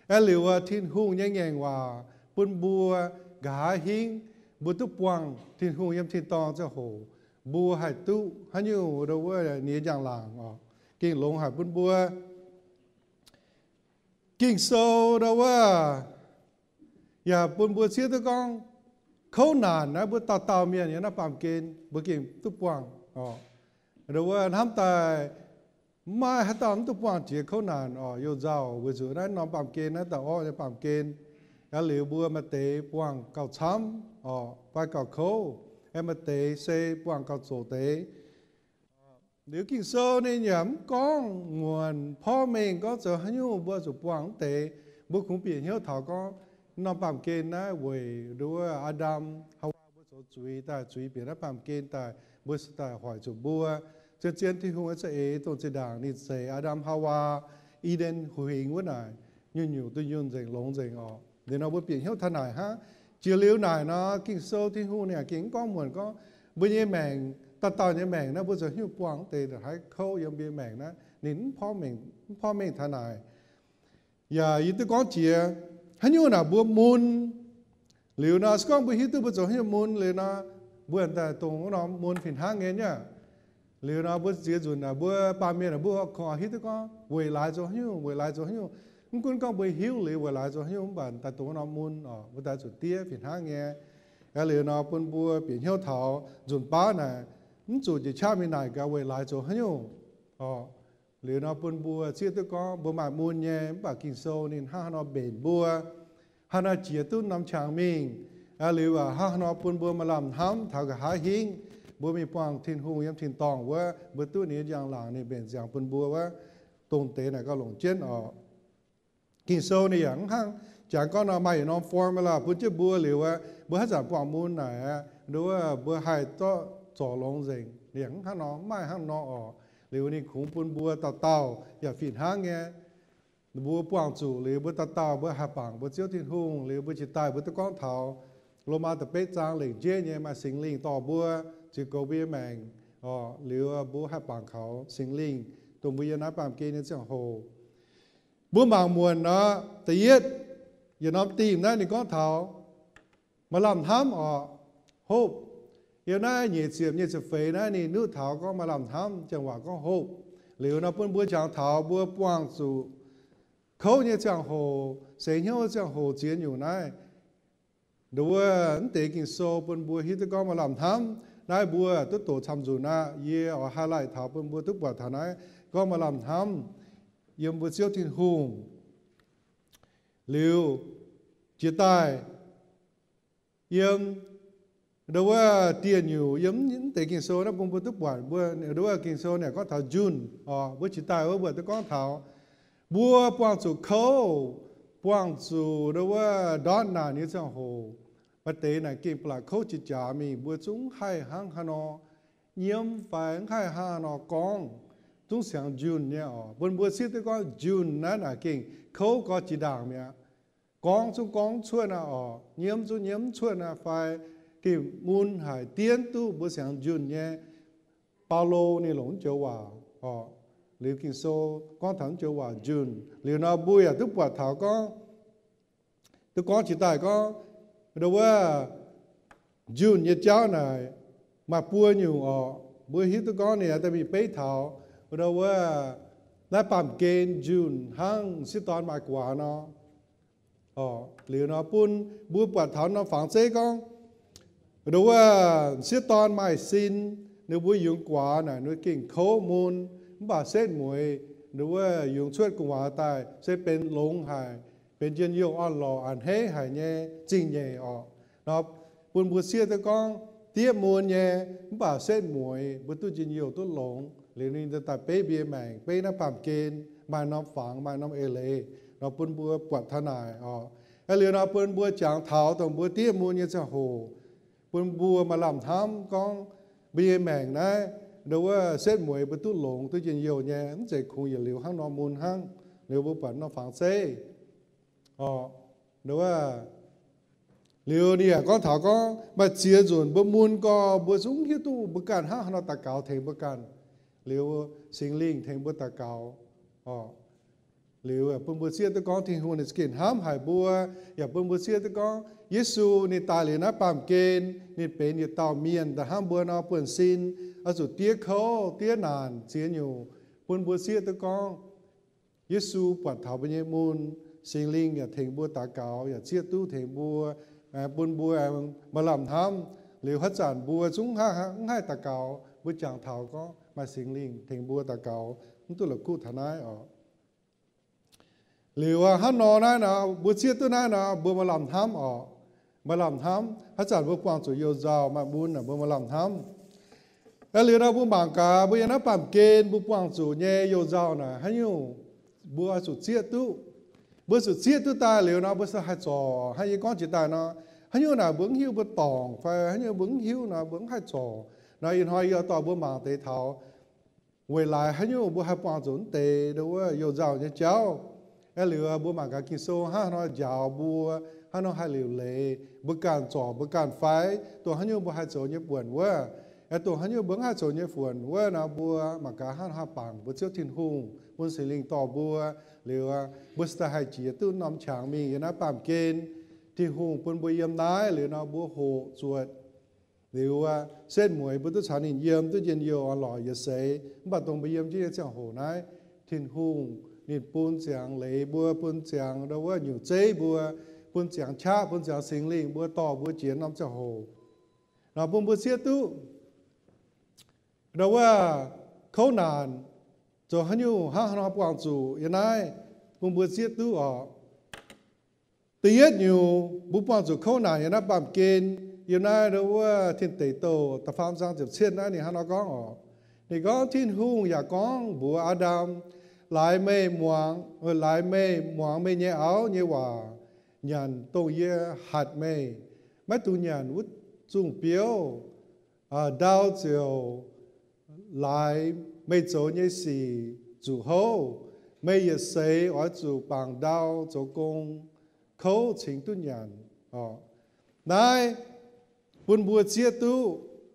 Aeqv, liuz wuov Tin-Hungh nyei ngaengc waac bun mbuo nqa'haav hingv, mbuo duqv buangh Tin-Hungh yiem tin-dorngh ziangh hoc, mbuo haih duqv haaix nyungc nduov wuov ninh nyei njang-laangc oc, gengh longx haic bun mbuo. Ging-Sou nduov wuov yaac bun mbuo zieqv duqv gorngv, kouv naanc naaiv mbuo dauh dauh mienh yiem naaiv baamh gen mbuo gengh duqv buangh oc. Nduov wuov hnamv daaih maiv maaih haaix dauh mv duqv buangh jiex kouv naanc oc, youh nzauh weic zuqc naaiv norm baamh gen naaiv daaih orqv nyei baamh gen. Aeqv, liuz mbuo maaih deix buangh gauh camv oc, fai gauh kouv, aeqv, maaih deix se buangh gauh zoqc deix. Liuz Ging-Sou ninh yaac mv gorngv muonc porv mengh gorngv zoux haaix nyungc mbuo zuqc buangh mv deix. Mbuo kungx bieqc hnyouv taux gorngv norm baamh gen naaiv weic nduov wuov Aa^ndam, Haawaa mbuo zoux zuiz daaih, zuiz bieqc naaiv baamh gen daaih, mbuo se daaih hoic zuqc mbuo. Zien-zien Tin-Hungh nyei za'eix dongh zinh ndaangc ninh zeix Aa^ndam, Haawaa, I^nden huingx wuov naaic, nyungc-nyungc duqv nyunc nzengc, longx nzengc oc. Liuz nor mbuo bieqc hnyouv taux naaic hnangv. Jiex liuz naaic nor, Ging-Sou Tin-Hungh ninh yaac gengh mv gorngv muonc gorngv mbuo nyei maengc, dauh dauh nyei maengc naaiv mbuo zoux haaix nyungc buangh deix, haaix kouv yiem mbuo nyei maengc naaiv ninh mv porv mengh, mv porv mengh taux naaic. Yaac yie duqv gorngv jiex haaix nyungc naaic mbuo mun. Liuz nor se gorngv mbuo hiuv duqv mbuo zoux haaix nyungc mun liuz nor, mbuo daaih dongh wuov norm mun fih hnangv nyei niaa. Liuz nor mbuo ziex nzunc naaic mbuo baamh mienh naaic mbuo kungx hiuv duqv gorngv weic laaix zoux haaix nyungc, weic laaix zoux haaix nyungc. Mv gunv gorngv mbuo hiuv liuz weic laaix zoux haaix nyungc, mv baac daaih dongh wuov norm mun oc, mbuo daaih zuqc diev fih hnangv nyei. Aa, liuz nor bun mbuo bieqc hnyouv taux nzunc baav naaic, mv zuqc njiec qaqv mingh naaic gaax weic laaix zoux haaix nyungc oc. Liuz nor bun mbuo zieqv duqv gorngv mbuo maaih mun nyei, mv baac Ging-Sou ninh hnangv haaix nor mbenc mbuo, haaix nor jiex duqv norm qangx mingh. Aa, liuz aac hnangv haaix nor bun mbuo maaih lamh hnamv taux nqa'haav hingv, Mbuo mingh buangh Tin-Hungh yiem tin-dorngh wuov, mbuo duqv ninh nyei njang-laangc ninh mbenc nziangx bun mbuo wuov, dongh deix naaic gauh longc jienv oc. Ging-Sou ninh yaac mv hnangv jangx gorngv nor maaih yietc norm formula bun jienv mbuo liuz aqv, mbuo haaix zanc buangh mun naaic aqv, nduov mbuo haih zorqv zorc longx nzengc. Ninh yaac mv hnangv nor, mv maaih hnangv nor oc. Liuz ninh kungx bun mbuo dauh dauh yaac fih hnangv nyei. Mbuo buangh zuqc liuz mbuo dauh dauh mbuo haih bangc mbuo Ziouv Tin-Hungh liuz mbuo jiex daaih mbuo duqv gorngv taux Lomaa da'betv zaang lengc jeiv nyei maaih Singx Lingh dorh mbuo ziux goux mbuo nyei maengc oc. Liuz mbuo haih bangc kaux Singx Lingh dongh mbuo yiem naaiv baamh gen nyei ziangh hoc. Mbuo mangc muonc nor, da'yietv, yietc norm dimh naaiv ninh gorngv taux maaih lamh hnamv oc, hope. Yiem naaiv nyeic ziepc, nyeic ziepc feix naaiv ninh nuqv taux gorngv maaih lamh hnamv, janx waac gorngv hope. Liuz nor bun mbuo jangx taux mbuo buangh zuqc kouv nyei ziangh hoc, seix hnyouv ziangh hoc ziex nyungc naaiv. Nduov wuov mv deix Ging-Sou bun mbuo hiuv duqv gorngv maaih lamh hnamv. Naaiv mbuo duqv doqc camv nzunc aqv. Yie oix highlight taux bun mbuo duqv buatc taux naaiv gorngv maaih lamh hnamv yiem mbuo Ziouv Tin-Hungh. Liuz jiex daaih yiem nduov wuov dieh nyungc yiem mv deix Ging-Sou naaiv bun mbuo duqv buatc mbuo nduov wuov Ging-Sou naaic gorngv taux njunh oc. Mbuo jiex daaih wuov mbuo duqv gorngv taux mbuo buangh zuqc kouv, buangh zuqc nduov wuov ndortv naanc nyei ziangh hoc, maaih deix naaic gengh ba'laqc kouv jiex jaax mingh, mbuo zungv haih hnangv haaix nor nyiemv fai mv haih hnangv haaix nor gorngv, zungv siangx njunh nyei oc. Bun mbuo sieqv duqv gorngv njunh naaiv naaic gengh kouv gorx jiex ndaangc mi'aqv. Gorngv zungv gorngv cuotv aqv oc, nyiemv zungv nyiemv cuotv aqv fai gengh mun haic dienv duqv mbuo siangx njunh nyei. Baulo ninh longc wuov joux waac oc, liuz Ging-Sou gorngv taux wuov joux waac njunh. Liuz nor mbuo yaac duqv buatc taux gorngv, duqv gorngv jiex daaih gorngv, nduov wuov njunh nyei jauv naaic maaih buo nyungc oc. Mbuo hiuv duqv gorngv ninh daaih mingh beiv taux nduov wuov naaiv baamh gen njunh hnangv m'sieqv dorn maaih gu'nguaaz nor. Oc, liuz nor bun mbuo buatc taux norm fangx zeiv gorngv, nduov wuov m'sieqv dorn maaih sin, ninh mbuo yungz gu'nguaaz naaic ninh gengh kouv mun, mv baac setv mueiz nduov wuov yungz cuotv gu'nguaaz daaih se benx longx haic, benx njien-youh orn-lorqc a'hneiv haic nyei zingh nyeic oc. Nor bun mbuo sieqv duqv gorngv diev mun nyei, mv baac setv mueiz mbuo duqv njien-youh duqv longx. Liuz ninh daaih beiv mbuo nyei maengc, beiv naaiv baamh gen, maaih norm fangx, maaih norm eix leiz nor bun mbuo buatc taux naaic oc. Aa, liuz nor bun mbuo jangx taux dongh mbuo diev mun nyei ziangh hoc, bun mbuo maaih lamh hnamv gorngv mbuo nyei maengc naaiv, nduov wuov setv mueiz mbuo duqv longx duqv njien-youh nyei, mv zeiz kungx yietc liuz hnangv nor mun hnangv. Liuz mbuo buatc norm fangx zeiv oc, nduov wuov liuz ninh yaac gorngv taux gorngv maaih ziex nzunc mbuo mun gorx mbuo zungv hiuv duqv mbuo ganh hnangv haaix nor daux gaux tengx mbuo ganh. Liuz Singx Lingh tengx mbuo daux gaux oc. Liuz bun mbuo sieqv duqv gorngv Tin-Hungh ninh za'gengh hnamv haic mbuo, yaac bun mbuo sieqv duqv gorngv Yesu ninh daaih liuz naaiv baamh gen, ninh benx yietc dauh mienh daaih hnamv mbuo nor buonv-sin, oix zuqc diev kouv diev naanc ziex nyungc, bun mbuo sieqv duqv gorngv Yesu buatc taux mbuo nyei mun, Singx Lingh yaac tengx mbuo daux gaux, yaac zieqv duqv tengx mbuo, bun mbuo maaih lamh hnamv. Liuz haaix zanc mbuo zungv mv haih daux gaux, mbuo jangx taux gorngv maaih Singx Lingh tengx mbuo daux gaux, mv duqv la'kuqv taux naaiv oc. Liuz hnangv nor naaiv nor, mbuo zieqv duqv naaiv nor, mbuo maaih lamh hnamv oc. Maaih lamh hnamv, haaix zanc mbuo buangh zuqc youh nzauh maaih mun naaic, mbuo maaih lamh hnamv. Aa, liuz nor mbuo mangc gaax mbuo yiem naaiv baamh gen mbuo buangh zuqc nyei youh nzauh naaic haaix nyungc, mbuo oix zuqc zieqv duqv. Mbuo zuqc zieqv duqv daaih liuz nor, mbuo se haih zorc. Hnangv yie gorngv jiex daaih nor, haaix nyungc naaic mbuo mv hiuv mbuo dorngc fai haaix nyungc mbuo mv hiuv nor, mbuo mv haih zorc. Nor ih hnoi yie dorh mbuo mangc deix taux weic laaix haaix nyungc mbuo haih buangh zuqc mv deix nduov wuov youh nzauh nyei jauv. Aa, liuz mbuo mangc gaax Ging-Sou hnangv haaix nor njaaux mbuo, hnangv nor haih liuc leiz, mbuo ganh zorc mbuo ganh fai, dongh haaix nyungc mbuo haih zoux nyei buonc wuov. Aa, dongh haaix nyungc mbuo mv haih zoux nyei buonc wuov nor, mbuo mangc gaax hnangv haaix bangc mbuo Ziouv Tin-Hungh, bun Singx Lingh dorh mbuo. Liuz mbuo se daaih haih jiex duqv norm qangx mingh yiem naaiv baamh gen. Tin-Hungh bun mbuo yiem naaiv liuz nor, mbuo hoqc zuotc. Liuz setv mueiz mbuo duqv caux ninh yiem duqv njien-youh orn-lorqc yietc seix. Mv baac dongh mbuo yiem jienv nyei ziangh hoc naaiv, Tin-Hungh ninh bun ziangx leiz mbuo, bun ziangx nduov wuov nyungc zeiv mbuo, bun ziangx qaqv, bun ziangx Singx Lingh mbuo dorh mbuo jiex norm ziangh hoc nor, bun mbuo zieqv duqv nduov wuov kouv naanc zoux haaix nyungc hnangv haaix nor buangh zuqc yiem naaiv, bun mbuo zieqv duqv oc. Da'yietv nyungc, mbuo buangh zuqc kouv naanc yiem naaiv baamh gen, yiem naaiv ndau wuov Tin Deic Douh da'faam zaang ziepc cietv naaiv ninh hnangv nor gorngv oc. Ninh gorngv, Tin-Hungh yaac gorngv mbuox Aa^ndam, Laaix meih muangx, laaix meih muangx meih nyei auv nyei waac, nyanc dongh yie hatc meih. Maiv dungx nyanc wuov zungh biouv. Ndau ziouc laaix meih zoux nyei sic zuqc houv. Meih yietc seix oix zuqc bangc ndau zoux gong kouv cingx duqv nyanc. Naaiv bun mbuo zieqv duqv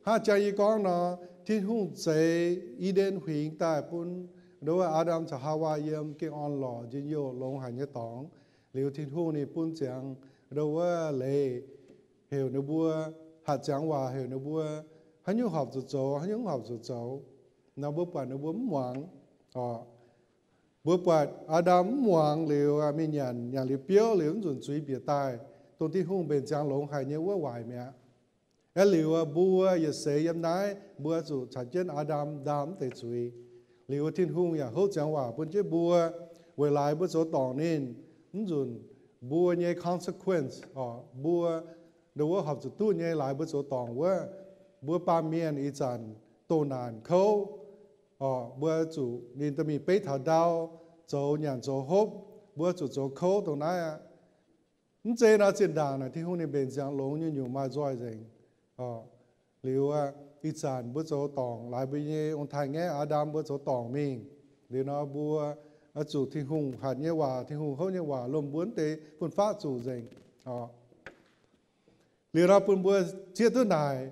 hnangv jang yie gorngv nor, Tin-Hungh zeix I^nden Huingx daaih bun ndau wuov Aa^ndam caux Haawaa yiem gengh orn-lorqc njien-youh longx haic nyei dorngx. Liuz Tin-Hungh ninh bun ziangx ndau wuov leiz heuc ninh mbuo, hatc ziangx waac heuc ninh mbuo haaix nyungc horpc zuqc zoux, haaix nyungc horpc zuqc zoux. Nor mbuo buatc ninh mbuo mv muangx. Mbuo buatc Aa^ndam mv muangx liuz, mingh nyanc, nyanc liuz biouv liuz, mv nzunc zuiz bieqc daaih, dongh Tin-Hungh mbenc ziangx longx haic nyei wuov waaic mi'aqv. Aeqv, liuz mbuo yietc seix yiem naaiv, mbuo zuqc caux jienv Aa^ndam ndaam mv deix zuiz. Liuz Tin-Hungh yaac houv ziangx waac bun jienv mbuo, weic laaix mbuo zoux dorngc ninh, mv nzunc mbuo nyei consequence, mbuo ndau wuov horpc zuqc duqv nyei laaix mbuo zoux dorngc wuov, mbuo baamh mienh ih zanc doh naanc kouv, mbuo zuqc ninh dorh mingh beiv taux ndau, zoux nyanc zoux hopv, mbuo zuqc zoux kouv dongh naaiv aqv. Mv zeiz nor, zinh ndaangc naaic Tin-Hungh ninh mbenc ziangx longx nyungc-nyungc maaih nzoih nzengc. Liuz ih zanc mbuo zoux dorngc, laaix mbuo nyei ong-taaix-ngaeqv Aa^ndam mbuo zoux dorngc mingh. Liuz nor mbuo oix zuqc Tin-Hungh hatc nyei waac, Tin-Hungh houv nyei waac lomh mbuo mv deix fun-faqv zuqc nzengc. Liuz nor bun mbuo zieqv duqv naaic,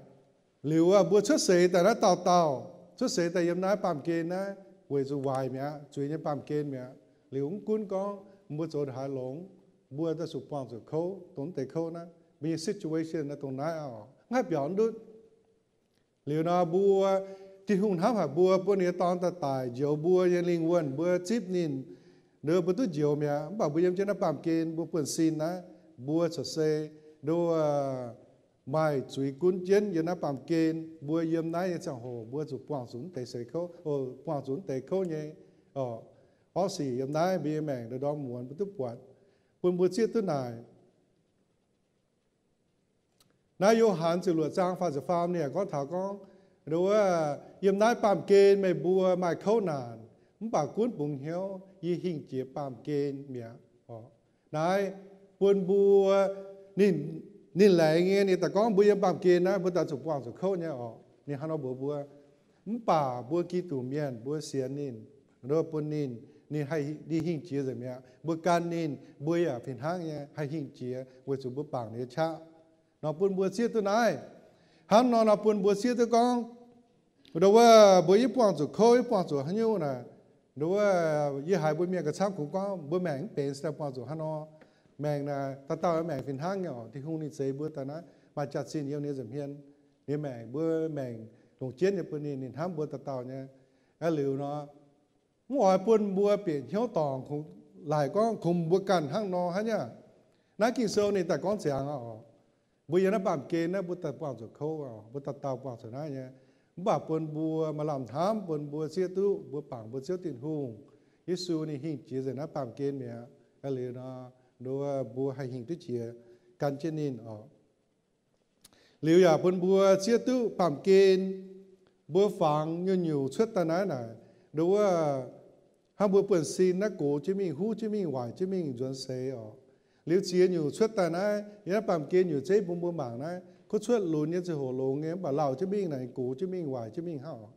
liuz mbuo cuotv seix daaih naaiv dauh dauh, cuotv seix daaih yiem naaiv baamh gen naaiv weic zuqc waaic mi'aqv, zuiz nyei baamh gen mi'aqv. Liuz mv gunv gorngv mbuo zoux haaix longx, mbuo daaih zuqc buangh zuqc kouv, dongh mv deix kouv naaiv. Mbuo nyei situation naaiv dongh naaiv oc, mv haih biaux ndutv. Liuz nor mbuo, Tin-Hungh hnamv haic mbuo, bun ninh nyei Dorn daaih daic njoux mbuo nyei lingh wuonh, mbuo zipv ninh, ndau mbuo duqv njoux mi'aqv. Mv baac mbuo yiem jienv naaiv baamh gen, mbuo buonv-sin naaiv, mbuo corc se ndau maaih zuiz gunv jienv yiem naaiv baamh gen. Mbuo yiem naaiv nyei ziangh hoc mbuo zuqc buangh zuqc mv deix seix kouv, buangh zuqc mv deix kouv nyei orqv sic. Yiem naaiv mbuo nyei maengc ndorm muonz mbuo duqv buatc, bun mbuo zieqv duqv naaic. Naaiv Yo^han ziepc luoqc zaang faah ziepc faam ninh yaac gorngv taux gorngv, ndau wuov, yiem naaiv baamh gen meih mbuo maaih kouv naanc, mv baac gunv bungx hnyouv, yie hingh jiex baamh gen mi'aqv orqv. Naaiv bun mbuo, ninh, ninh laengz nyei, ninh daaih gorngv mbuo yiem baamh gen naaiv mbuo daaih zuqc buangh zuqc kouv nyei orqv. Ninh hnangv nor mbuox mbuo. Mv baac mbuo Giduc mienh mbuo sienx ninh, ndau bun ninh, ninh haih, ninh hingh jiex nzengc mi'aqv. Mbuo gan ninh, mbuo yaac fih hnangv nyei haih hingh jiex weic zuqc mbuo bangc ninh nyei qaqv. Nor bun mbuo zieqv duqv naaiv. Hnangv nor nor bun mbuo zieqv duqv gorngv, ndau wuov, mbuo yie buangh zuqc kouv, yie buangh zuqc haaix nyungc naaic, ndau wuov, yie haiz mbuo mienh gauh camv kungx gorngv mbuo maengc mv benx se buangh zuqc haaix nor. Maengc naaic dauh dauh maengc fih hnangv nyei orqc. Tin-Hungh ninh zeix mbuo daaih naaiv maaih jaax-zinh yiem ninh nza'hmien. Ninh maengc, mbuo maengc longc jienv nyei bun ninh, ninh hnamv mbuo dauh dauh nyei. Aa, liuz nor, mv oix bun mbuo bieqc hnyouv dorngc, kungx laaic gorngv kungx mbuo ganh hnangv nor hnangv nyei. Naaiv Ging-Sou ninh daaih gorngv ziangx orqc. Mbuo yiem naaiv baamh gen naaiv mbuo daaih buangh zuqc kouv, mbuo dauh dauh buangh zuqc naaiv nyei. Mv baac bun mbuo maaih lamh hnamv, bun mbuo zieqv duqv mbuo bangc mbuo Ziouv Tin-Hungh, Yesu ninh hingh jiex nzengc naaiv baamh gen mi'aqv. Aa, liuz nor, ndau wuov, mbuo haih hingh duqv jiex gan jienv ninh orqc. Liuz yaac bun mbuo zieqv duqv baamh gen mbuo fangx nyungc-nyungc cuotv daaih naaiv naaic, ndau wuov, hnangv mbuo buonv-sin naaiv gox jienv mingh, huv jienv mingh, waaic jienv mingh, nzuonx seix orqc. Liuz ziex nyungc cuotv daaih naaiv, yiem naaiv baamh gen nyungc zeiv bun mbuo mangc naaiv, kuv cuotv lunx nyei ziangh hoc longx nyei, mv baac lauh jienv mingh naaic gox jienv mingh, waaic jienv mingh hnangv orqc.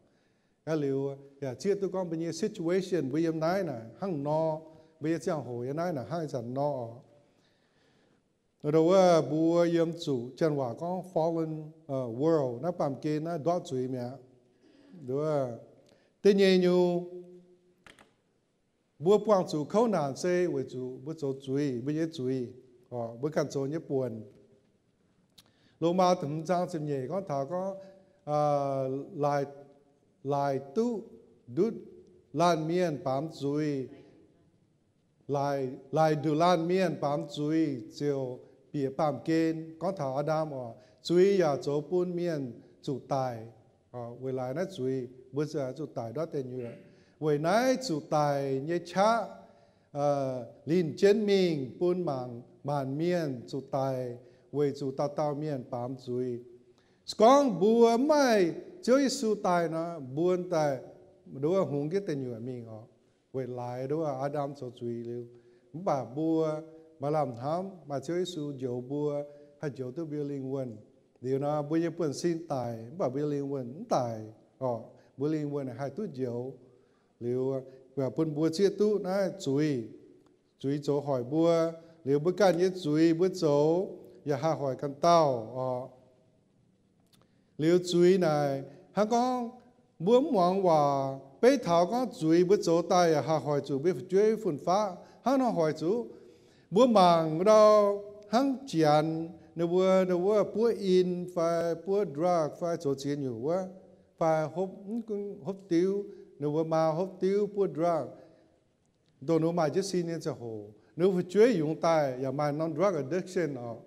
Aa, liuz yaac zieqv duqv gorngv mbuo nyei situation mbuo yiem naaiv naaic hnangv nor, mbuo nyei ziangh hoc yiem naaiv naaic hnangv ih zanc nor orqc. Ndau wuov, mbuo yiem zuqc janx waac gorngv fallen world, naaiv baamh gen naaiv ndortv zuiz mi'aqv. Ndau wuov, da'nyeic nyungc, mbuo buangh zuqc kouv naanc se weic zuqc mbuo zoux zuiz, mbuo nyei zuiz, mbuo ganh zoux nyei buonc. Lomaa da'hmz zaang ziepc nyeic gorngv taux gorngv, laaic, laaic duqv ndutv laanh mienh baamz zuiz, laaic, laaic ndutv laanh mienh baamz zuiz ziouc bieqc baamh gen. Gorngv taux Aa^ndam orqc, zuiz yaac zoux bun mienh zuqc daic. Weic laaix naaiv zuiz mbuo zuqc daic ndortv deic nyuoqc. Weic naaiv zuqc daic nyei qaqv linh jienv mingh bun mangc maanc mienh zuqc daic, weic zuqc dauh dauh mienh baamz zuiz. Se gorngv mbuo mv maaih Ziouv Yesu daaih nor, mbuo daaih nduov hungx jienv deic nyuoqc mingh oc, weic laaix nduov Aa^ndam zoux zuiz liuz. Mv baac mbuo maaih lamh hnamv maaih Ziouv Yesu njoux mbuo, haih njoux duqv mbuo lingh wuonh. Liuz nor mbuo nyei buonv-sin daic, mv baac mbuo lingh wuonh mv daic oc. Mbuo lingh wuonh haih duqv njoux. Liuz bun mbuo zieqv duqv naaiv zuiz, zuiz zoux hoic mbuo. Liuz mbuo ganh nyei zuiz mbuo zoux yaac haih hoic ganh dauh oc. Liuz zuiz naaic hnangv gorngv mbuo mv muangx waac, beiv taux gorngv zuiz mbuo zoux daaih yaac haih hoic zuqc mbuo fu'jueiv fun-faqv. Hnangv nor hoic zuqc mbuo mangc ndau hnangv Janx ninh mbuo, ninh mbuo buov in fai buov drug fai zoux ziex nyungc wuov, fai hopv, hopv diuv, ninh mbuo maa hopv diuv buov drug. Dongh ninh mbuo maaih jienv sin nyei ziangh hoc, ninh mbuo fu'jueiv yungz daaih yaac maaih norm drug addiction oc.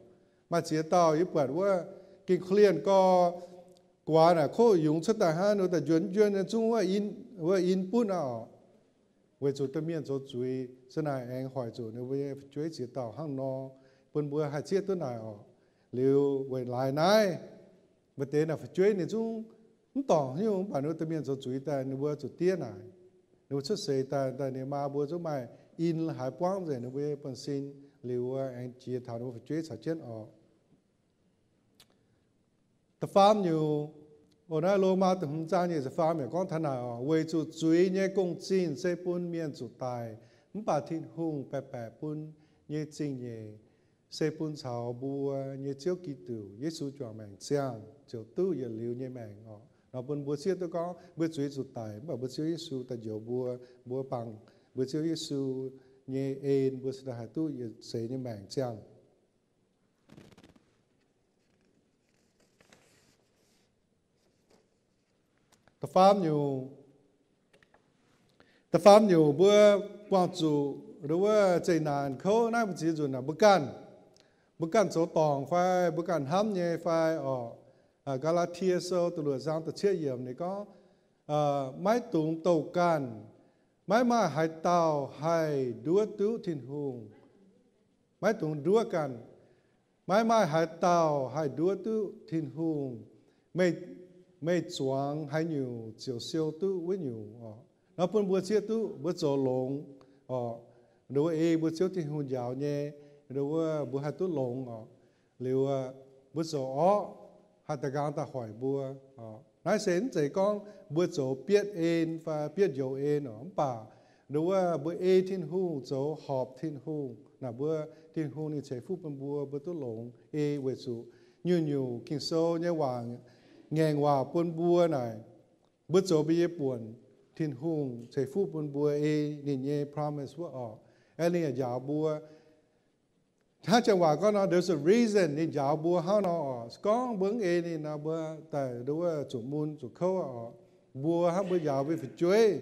Maaih ziex dauh yie buatc wuov, gengh korv-lienh gorx, guaax naaic kov yungz cuotv daaih hnangv, ninh mbuo daaih njuonx njuonx nyei zungv wuov in, wuov in butv aqv oc. Weic zuqc domh mienh zoux zuiz, se naaic aengx hoic zuqc ninh mbuo nyei fu'jueiv ziex dauh hnangv nor. Bun mbuo haih zieqv duqv naaic oc. Liuz weic laaix naaiv, maaih deix naaic fu'jueiv ninh zungv mv dorngc haaix nyungc, mv baac ninh mbuo domh mienh zoux zuiz daaih ninh mbuo zuqc diev naaic. Ninh mbuo cuotv seix daaih, daaih ninh maa mbuo zungv maaih in haaix buangv nzengc ninh mbuo nyei buonv-sin. Liuz aengx jiex taux ninh mbuo fu'jueiv caux jienv oc. Da'faam nyungc, o, naaiv Lomaa da'hmz zaang nyic ziepc faam yaac gorngv taux naaic oc, weic zuqc zuiz nyei gong-zinh se bun mienh zuqc daic, mv baac Tin-Hungh baeqc baeqc bun nyei zingh nyeic se bun caux mbuo nyei Ziouv Giduc Yesu juangc maengc ziangh ziouc duqv yietc liuz nyei maengc oc. Nor bun mbuo zieqv duqv gorngv mbuo zuiz zuqc daic, mv baac mbuo Ziouv Yesu daaih njoux mbuo, mbuo bangc mbuo Ziouv Yesu nyei en, mbuo se daaih haih duqv yietc seix nyei maengc ziangh. Da'faam nyungc, da'faam nyungc mbuo buangh zuqc nduov wuov zeqc naanc kouv naaiv mbuo ziex nzunc naaic mbuo ganh, mbuo ganh zoux dorngc fai mbuo ganh hnamv nyei fai oc. Gaa^laa^tie Sou da'luoqc zaang da'cietv yiemc ninh gorngv, maiv dungx douh ganh, maiv maaih haaix dauh haih nduov duqv Tin-Hungh. Maiv dungx nduov ganh. Maiv maaih haaix dauh haih nduov duqv Tin-Hungh. Meih, meih zuangx haaix nyungc ziouc siou duqv wuov nyungc oc. Nor bun mbuo zieqv duqv mbuo zoux longx oc, nduov ei mbuo Ziouv Tin-Hungh njaaux nyei, nduov mbuo haih duqv longx oc. Liuz mbuo zoux orqv haih da'nqaang daaih hoic mbuo. Naaiv se mv zeiz gorngv mbuo zoux bietv en fai bietv njoux en oc, mv baac nduov wuov mbuo ei Tin-Hungh zoux horpc Tin-Hungh naaic, mbuo Tin-Hungh ninh ceix fuqv bun mbuo, mbuo duqv longx ei weic zuqc nyungc-nyungc Ging-Sou nyei waac, ngaengc waac bun mbuo naaic, mbuo zoux mbuo nyei buonc, Tin-Hungh ceix fuqv bun mbuo ei ninh nyei promise wuov oc. Aeqv, ninh yaac njaaux mbuo. Hnangv janx waac gorngv nor, there's a reason ninh njaaux mbuo hnangv nor oc. Se gorngv mbuo mv ei ninh nor, mbuo daaih nduov wuov zuqc mun zuqc kouv oc. Mbuo hnangv mbuo njaaux mbuo fu'jueiv,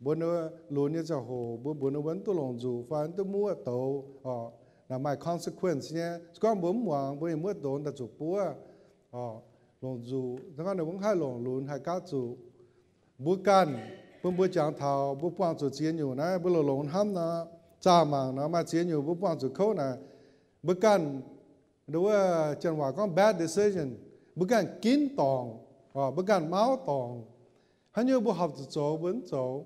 mbuo nduov lunx nyei ziangh hoc mbuo mbuox ninh mbuo mv duqv longc nzuqc fai mv duqv muoqv douz oc, naaic maaih consequence nyei. Se gorngv mbuo mv muangx, mbuo mingh muoqv douz daaih zuqc buov oc, longc nzuqc. Se gorngv ninh mbuo mv haih longc lunx haih gapv zuqc. Mbuo ganh, bun mbuo jangx taux mbuo buangh zuqc ziex nyungc naaiv, mbuo longx-longx hnamv nor, zaah mangc nor, maaih ziex nyungc mbuo buangh zuqc kouv naaic, mbuo ganh, nduov wuov janx waac gorngv bad decision, mbuo ganh ginv dorngc, mbuo ganh mauv dorngc. Haaix nyungc mbuo horpc zuqc zoux mbuo mv zoux.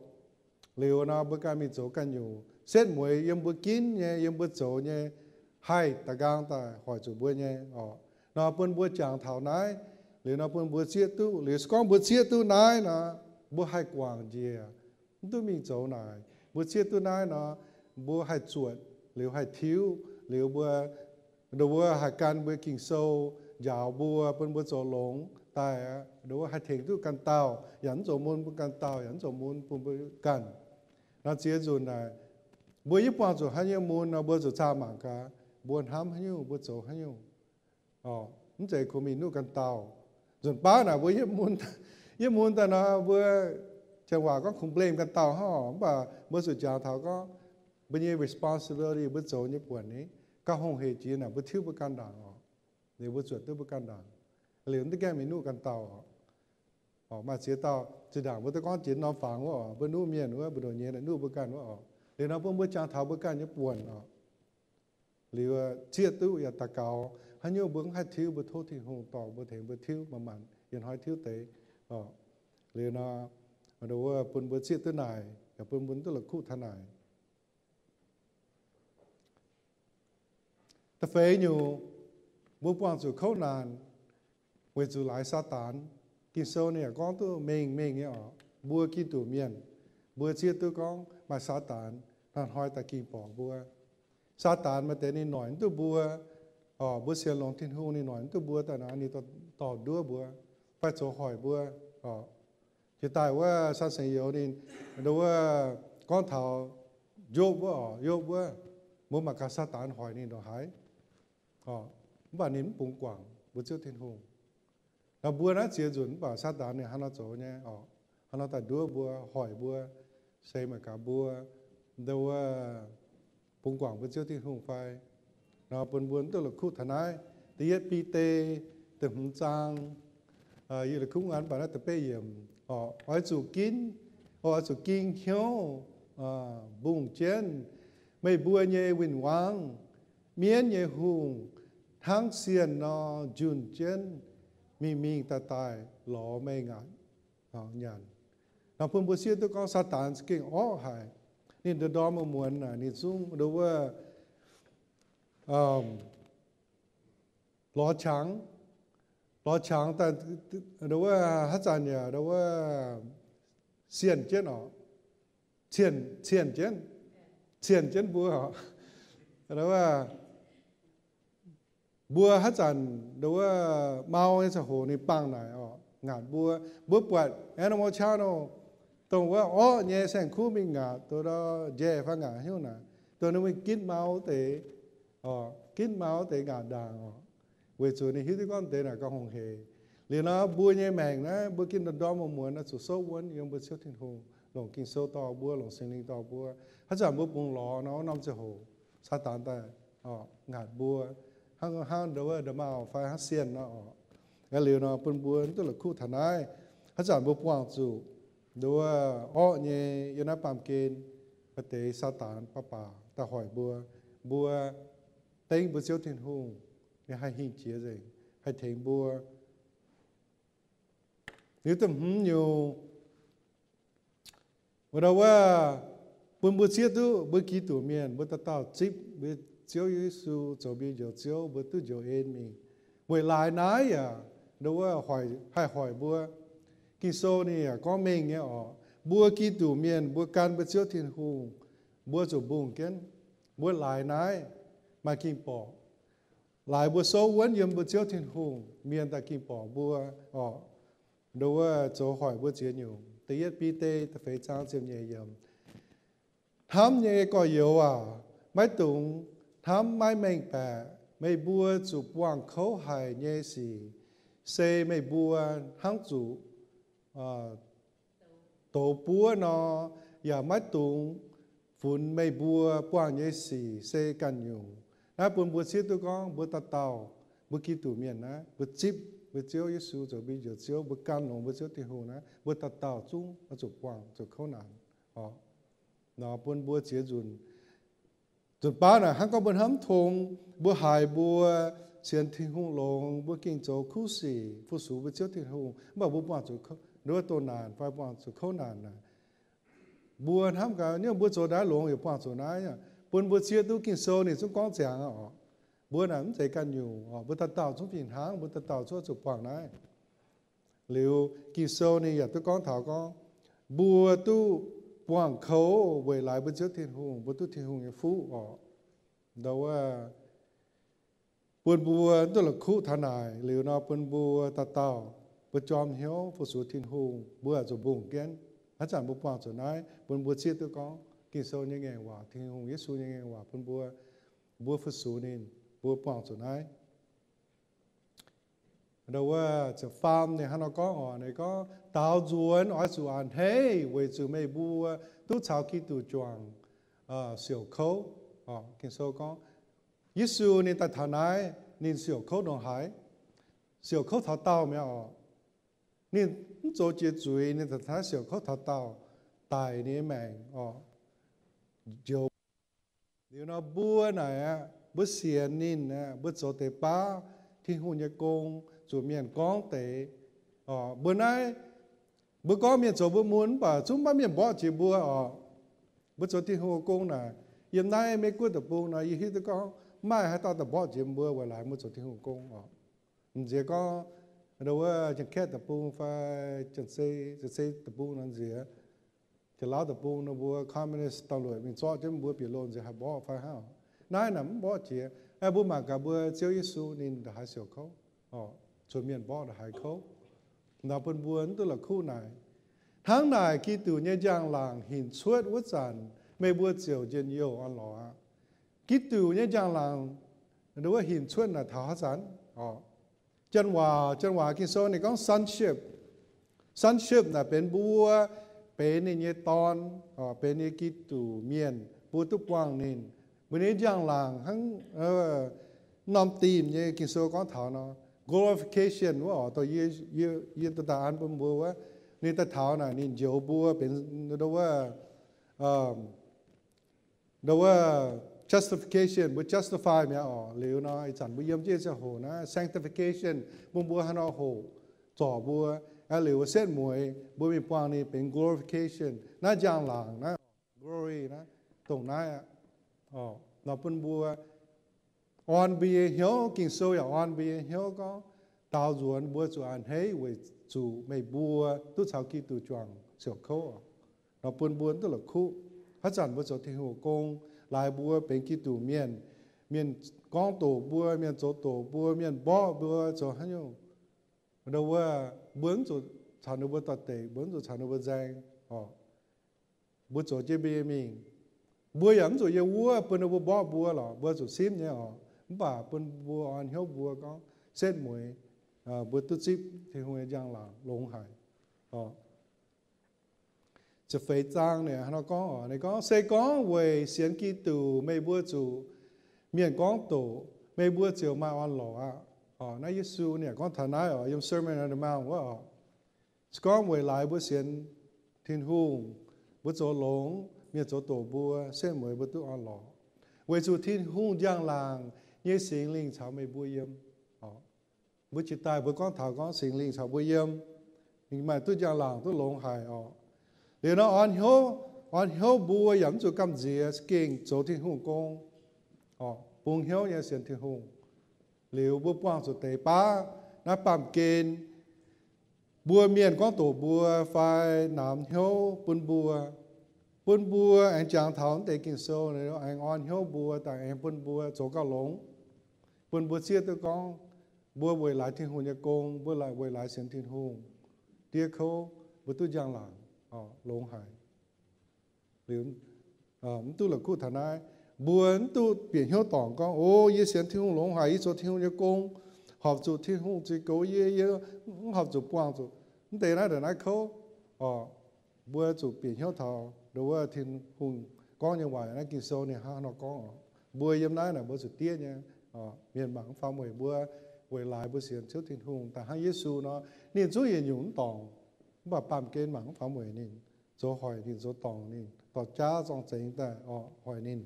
Liuz nor mbuo ganh mingh zoux ganh nyungc, setv mueiz yiem mbuo ginv nyei, yiem mbuo zoux nyei, haih da'nqaang daaih hoic zuqc mbuo nyei oc. Nor bun mbuo jangx taux naaiv. Liuz nor bun mbuo zieqv duqv. Liuz se gorngv mbuo zieqv duqv naaiv nor, mbuo haih guangc njiec, mv duqv mingh zoux naaic. Mbuo zieqv duqv naaiv nor, mbuo haih zuotc, liuz haih tiuv, liuz mbuo, nduov wuov haih gan mbuo Ging-Sou njaaux mbuo, bun mbuo zoux longx daaih aqv. Nduov wuov haih tengx duqv ganh dauh, yaac mv zoux mun bun ganh dauh, yaac mv zoux mun bun mbuo ganh. Nor ziex nzunc naaic, mbuo yie buangh zuqc haaix nyungc mun nor, mbuo zuqc zaah mangc gaax, mbuo hnamv haaix nyungc, mbuo zoux haaix nyungc. Mv zeiz kungx mingh nuqv ganh dauh. Nzunc baav naaic mbuo yie mun, yie mun daaih nor, mbuo janx waac gorngv kungx blame ganh dauh hnangv. Mv baac mbuo zuqc jangx taux gorngv mbuo nyei responsibility, mbuo zoux nyei buonc ni, gauh hungh hec jiex naaic mbuo tiuv mbuo ganh ndaangc oc. Liuz mbuo zuotc duqv mbuo ganh ndaangc. Liuz mv gaengh mingh nuqv ganh dauh oc. Maaih ziex dauh zinh ndaangc mbuo duqv gorngv jiex norm fangx wuov oc, mbuo nuqv mienh wuov, mbu'ndongx nyei naaic nuqv mbuo ganh wuov oc. Liuz nor bun mbuo jangx taux mbuo ganh nyei buonc oc. Liuz zieqv duqv yaac daux gaux, Haaix nyungc mbuo mv haih tiuv, mbuo tov Tin-Hungh dorh mbuo, tengx mbuo tiuv manc-manc, yietc hnoi tiuv deix. Liuz nor, nduov wuov bun mbuo zieqv duqv naaic, yaac bun mbuo duqv la'kuqv taux naaic. Da'feix nyungc, mbuo buangh zuqc kouv naanc weic zuqc laaix Saadaan. Ging-Sou ninh yaac gorngv duqv mengh mengh nyei oc. Mbuo Giduc mienh, mbuo zieqv duqv gorngv maaih Saadaan hnoi-hnoi daaih ging borqc mbuo. Saadaan maaih deix ninh noic mv duqv mbuo, oc, mbuo sienx longx Tin-Hungh ninh noic mv duqv mbuo daaih nor, ninh dorh nduov mbuo, fai zoux hoic mbuo, oc. Jiex daaih wuov San Sengx Youz ninh, nduov wuov gorngv taux Yopv wuov, oc, Yopv wuov, mbuo mangc gaax Saadaan hoic ninh ndongc haaix, oc, mv baac ninh mv bungx guangc mbuo Ziouv Tin-Hungh. Nor mbuo naaiv ziex nzunc mv baac Saadaan ninh hnangv nor zoux nyei, oc, hnangv nor daaih nduov mbuo, hoic mbuo, se mangc gaax mbuo, nduov wuov, bungx guangc mbuo Ziouv Tin-Hungh fai. Nor bun mbuo duqv la'kuqv taux naaiv. Da'yietv Bide, da'hmz zaang, yietc la'kuqv an baac naaiv da'betv yiemc, oc, oix zuqc ginv, oix zuqc ging hnyouv, mbungh jienv meih mbuo nyei win-wangv. Mienv nyei hungh hnangv sienh nor njunh jienv mingh mingh daaih daaih lorz meih ngaatc nyanc. Nor bun mbuo sieqv duqv gorngv Saadaan za'gengh orqv haic. Ninh ndorm-ndorm muonz-muonz naaic ninh zungv nduov wuov lorz qangx, lorz qangx daaih, nduov wuov haaix zanc yaac nduov wuov sienh jienv oc, cienh, cienh jienv, cienh jienv mbuo oc. Nduov wuov mbuo haaix zanc nduov wuov mau nyei ziangh hoc ninh bangh naaic oc, ngaatc mbuo. Mbuo buatc Animal Channel, dongh wuov orqv nyei saeng-kuv mingh ngaatc, dongh njaeh fai ngaatc haaix nyungc naaic, dongh ninh mingh ginv mau deix, ginv mau deix ngaatc ndaangc oc, weic zuqc ninh hiuv duqv gorngv deix naaic gauh hungh heic. Liuz nor mbuo nyei maengc naaiv, mbuo gengh ndorm-ndorm muonz-muonz oix zuqc souv wuonv yiem mbuo Ziouv Tin-Hungh, longc Ging-Sou dorh mbuo, longc Singx Lingh dorh mbuo. Haaix zanc mbuo bungx lorz nor, wuov norm ziangh hoc Saadaan daaih ngaatc mbuo, hnangv, hnangv nduov wuov nda'maauh fai hnangv sienh nor oc. Liuz nor bun mbuo duqv la'kuqv taux naaiv. Haaix zanc mbuo buangh zuqc nduov wuov orqv nyei yiem naaiv baamh gen, maaih deix Saadaan baac baac daaih hoic mbuo, mbuo dengv mbuo Ziouv Tin-Hungh, ninh haih hingh jiex nzengc, haih tengx mbuo. Liuz da'hmz nyungc, wuov dauh wuov, bun mbuo zieqv duqv mbuo Giduc mienh, mbuo dauh dauh zipv mbuo Ziouv Yesu zoux mbuo njoux Ziouv, mbuo duqv njoux en mingh. Weic laaix naaiv yaac nduov wuov haih hoic mbuo. Ging-Sou ninh yaac gorngv mengh nyei oc, mbuo Giduc mienh mbuo gan mbuo Ziouv Tin-Hungh, mbuo zuqc mbungh jienv. Mbuo laaix naaiv maaih ging-borqc. Laaix mbuo souv wuonv yiem mbuo Ziouv Tin-Hungh, mienh daaih ging-borqc mbuo oc, nduov wuov zoux hoic mbuo ziex nyungc. Da'yietv Bide da'feix zaang ziepc nyeic yiemc. Hnamv nyei gorx-youz aac, maiv dungx hnamv maiv mengh baeqc. Meih mbuo zuqc buangh kouv haic nyei sic se meih mbuo hnangv zuqc douz buov nor, yaac maiv dungx funx meih mbuo buangh nyei sic se ganh nyungc. Naaiv bun mbuo zieqv duqv gorngv mbuo dauh dauh, mbuo Giduc mienh naaiv, mbuo zipv mbuo Ziouv Yesu zoux mbuo njoux Ziouv, mbuo gan longx mbuo Ziouv Tin-Hungh naaiv, mbuo dauh dauh zungv oix zuqc buangh zuqc kouv naanc oc. Nor bun mbuo ziex nzunc, nzunc baav naaic hnangv gorngv mbuo hnamv tong, mbuo haiz mbuo sienx Tin-Hungh longx, mbuo gengh zoux kuv sic fu-sux mbuo Ziouv Tin-Hungh, mv baac mbuo buangh zuqc nduov doh naanc fai buangh zuqc kouv naanc naaic, mbuo hnamv gaax, niouv mbuo zoux naaiv longx yaac buangh zuqc naaiv. Bun mbuo zieqv duqv Ging-Sou ninh zungv gorngv ziangx oc, mbuo naaic mv zeiz ganh nyungc oc, mbuo dauh dauh zungv fih hnangv, mbuo dauh dauh zungv zuqc buangh naaiv. Liuz Ging-Sou ninh yaac duqv gorngv taux gorngv, mbuo duqv buangh kouv weic laaix mbuo Ziouv Tin-Hungh, mbuo duqv Tin-Hungh nyei fuqv oc. Ndau wuov, bun mbuo duqv la'kuqv taux naaic liuz nor, bun mbuo dauh dauh mbuo jorm hnyouv fu-sux Tin-Hungh, mbuo zuqc mbungh jienv. Haaix zanc mbuo buangh zuqc naaiv, bun mbuo zieqv duqv gorngv Ging-Sou nyei ngaengc waac, Tin-Hungh Yesu nyei ngaengc waac bun mbuo, mbuo fu-sux ninh, mbuo buangh zuqc naaiv. Ndau wuov ziepc faam ninh hnangv nor gorngv oc, ninh gorngv, daaux nzuonx oix zuqc a'hneiv weic zuqc meih mbuo duqv caux Giduc juangc siouc kouv. Ging-Sou gorngv, Yesu ninh daaih taux naaiv, ninh siouc kouv ndongc haaix? Siouc kouv taux daauh mi'aqv oc. Ninh mv zoux jiex zuiz, ninh daaih taux naaiv siouc kouv taux daauh, daic ninh nyei maengc oc, njoux. Liuz nor mbuo naaic aqv, Mbuo sienx ninh, mbuo zoux deix baav Tin-Hungh nyei gong, zuqc mienh gorngv deix. Mbuo naaiv, mbuo gorngv mienh zoux mbuo mun, mv baac zungv maiv mienh mborqv jiex mbuo oc. Mbuo zoux Tin-Hungh gong naaic, yiem naaiv Meiv Guoqv deic-bung nor, yie hiuv duqv gorngv maaih haaix dauh daaih mborqv jiex mbuo weic laaix mbuo zoux Tin-Hungh gong oc. Mv nziex gorngv nduov wuov Janx-Kaeqv deic-bung fai Janx-Zei, Janx-Zei deic-bung nor nziex, Janx-Lauv deic-bung nor mbuo communist ตำรวจ mingh zorqv jienv mbuo bieqc loh nziex haih mborqv fai hnangv. Naaiv naaic mv mborqv jiex. Mbuo mangc gaax mbuo Ziouv Yesu ninh ndongc haaix siouc kouv, zuqc mienh mborqv ndongc haaix kouv. Nor bun mbuo mv duqv la'kuqv naaic. Hnangv naaic Giduc nyei njang-laangc hinc cuotv wuov zanc, meih mbuo ziouc njien-youh orn-lorqc aqv. Giduc nyei njang-laangc wuov hinc cuotv naaic taux haaix zanc? Janx waac, janx waac Ging-Sou ninh gorngv sonship. Sonship naaic benx mbuo benx ninh nyei dorn, benx ninh nyei Giduc mienh, mbuo duqv buangh ninh. Mbuo nyei njang-laangc hnangv norm dimh nyei Ging-Sou gorngv taux nor, glorification wuov oc, dongh yie, yie, yie daaih an bun mbuo wuov, ninh daaih taux naaic ninh njoux mbuo benx nduov wuov, nduov wuov justification, mbuo justify mi'aqv oc. Liuz nor ih zanc mbuo yiem jienv ziangh hoc naaiv sanctification, bun mbuo haaix nor hoqc zorc mbuo, liuz setv mueiz mbuo mingh buangh ninh benx glorification. Naaiv njang-laangc naaiv, glory naaiv, dongh naaiv aqv. Nor bun mbuo orn mbuo nyei hnyouv, Ging-Sou yaac orn mbuo nyei hnyouv gorngv, daaux nzuonx mbuo zuqc a'hneiv weic zuqc meih mbuo duqv caux Giduc juangc siouc kouv. Nor bun mbuo duqv la'kuqv. Haaix zanc mbuo zoux Tin-Hungh gong, laaix mbuo benx Giduc mienh, mienh gorngv doqc mbuo, mienh zoux doqc mbuo, mienh mborqv mbuo zoux haaix nyungc, nduov wuov, mbuo mv zuqc caux ninh mbuo doix-dekc, mbuo mv zuqc caux ninh mbuo nzaeng. Mbuo zoux jienv mbuo nyei mingh. Mbuo yaac mv zuqc yiem wuov bun ninh mbuo mborqv mbuo lorqc, mbuo zuqc simv nyei oc. Mv baac bun mbuo orn hnyouv mbuo gorngv setv mueiz mbuo duqv zipv Tin-Hungh nyei njang-laangc longx haic. Ziepc feix zaang ninh hnangv nor gorngv, ninh gorngv, se gorngv weic sienx Giduc meih mbuo zuqc mienh gorngv doqc, meih mbuo ziouc maaih orn-lorqc aqv. Naaiv Yesu ninh gorngv taux naaiv oc, yiem Sermon on the Mount wuov oc. Se gorngv weic laaix mbuo sienx Tin-Hungh, mbuo zoux longx, mienh zoux doqc mbuo, setv mueiz mbuo duqv orn-lorqc, weic zuqc Tin-Hungh njang-laangc nyei Singx Lingh caux meih mbuo yiem. Mbuo jiex daaih mbuo gorngv taux gorngv Singx Lingh caux mbuo yiem, ninh maaih duqv njang-laangc duqv longx haic oc. Liuz nor orn hnyouv, orn hnyouv mbuo yaac mv zuqc gamh nziex, gengh zoux Tin-Hungh gong, bungx hnyouv nyei sienx Tin-Hungh. Liuz mbuo buangh zuqc deix baav naaiv baamh gen, mbuo mienh gorngv doqc mbuo fai namx hnyouv bun mbuo, bun mbuo aengx jangx taux naaiv deix Ging-Sou, aengx orn hnyouv mbuo daaih aengx bun mbuo zoux gauh longx, bun mbuo zieqv duqv gorngv mbuo weic laaix Tin-Hungh nyei gong, mbuo weic laaix sienx Tin-Hungh, diev kouv, mbuo duqv njang-laangc longx haic. Liuz mv duqv la'kuqv taux naaiv. Mbuo mv duqv bieqc hnyouv dorngc gorngv, o, yie sienx Tin-Hungh longx haic, yie zoux Tin-Hungh nyei gong, horpc zuqc Tin-Hungh ziex goux yie, yie mv horpc zuqc buangh zuqc mv deix naaiv ndongc naaiv kouv. Mbuo zuqc bieqc hnyouv taux nduov wuov Tin-Hungh gorngv nyei waac, naaiv Ging-Sou ninh hnangv haaix nor gorngv oc. Mbuo yiem naaiv naaic mbuo zuqc diev nyei. Mienh mangc mv faaux mueic mbuo weic laaix mbuo sienx Ziouv Tin-Hungh daaih hnangv Yesu nor, ninh zungv yietc nyungc mv dorngc, mv baac baamh gen mangc mv faaux mueic ninh, zoux hoic ninh, zoux dorngc ninh, dorh jaav zorng-zengx daaih hoic ninh.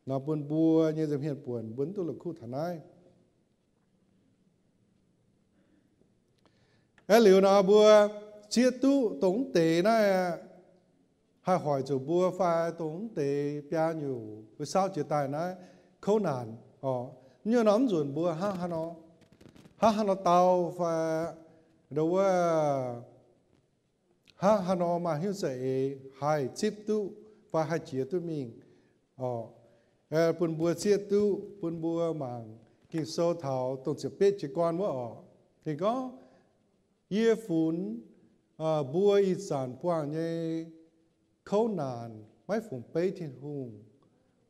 Nor bun mbuo nyei nza'hmien buonc mbuo mv duqv la'kuqv taux naaiv. Aeqv, liuz nor mbuo zieqv duqv dongh mv deix naaiv haih hoic zuqc mbuo fai dongh mv deix biaa nyungc mbuo saauv jiex daaih naaiv kouv naanc oc. Nyungc nor mv nzunc mbuo hnangv haaix nor, hnangv haaix nor dau fai nduov wuov hnangv haaix nor maaih hnyouv za'eix haih zipv duqv fai haih jiex duqv mingh oc. Bun mbuo zieqv duqv, bun mbuo mangc Ging-Sou taux dongh ziepc betv jiez gorn wuov oc. Ninh gorngv, yie funx mbuo ih zanc buangh nyei kouv naanc maiv fungx beiv Tin-Hungh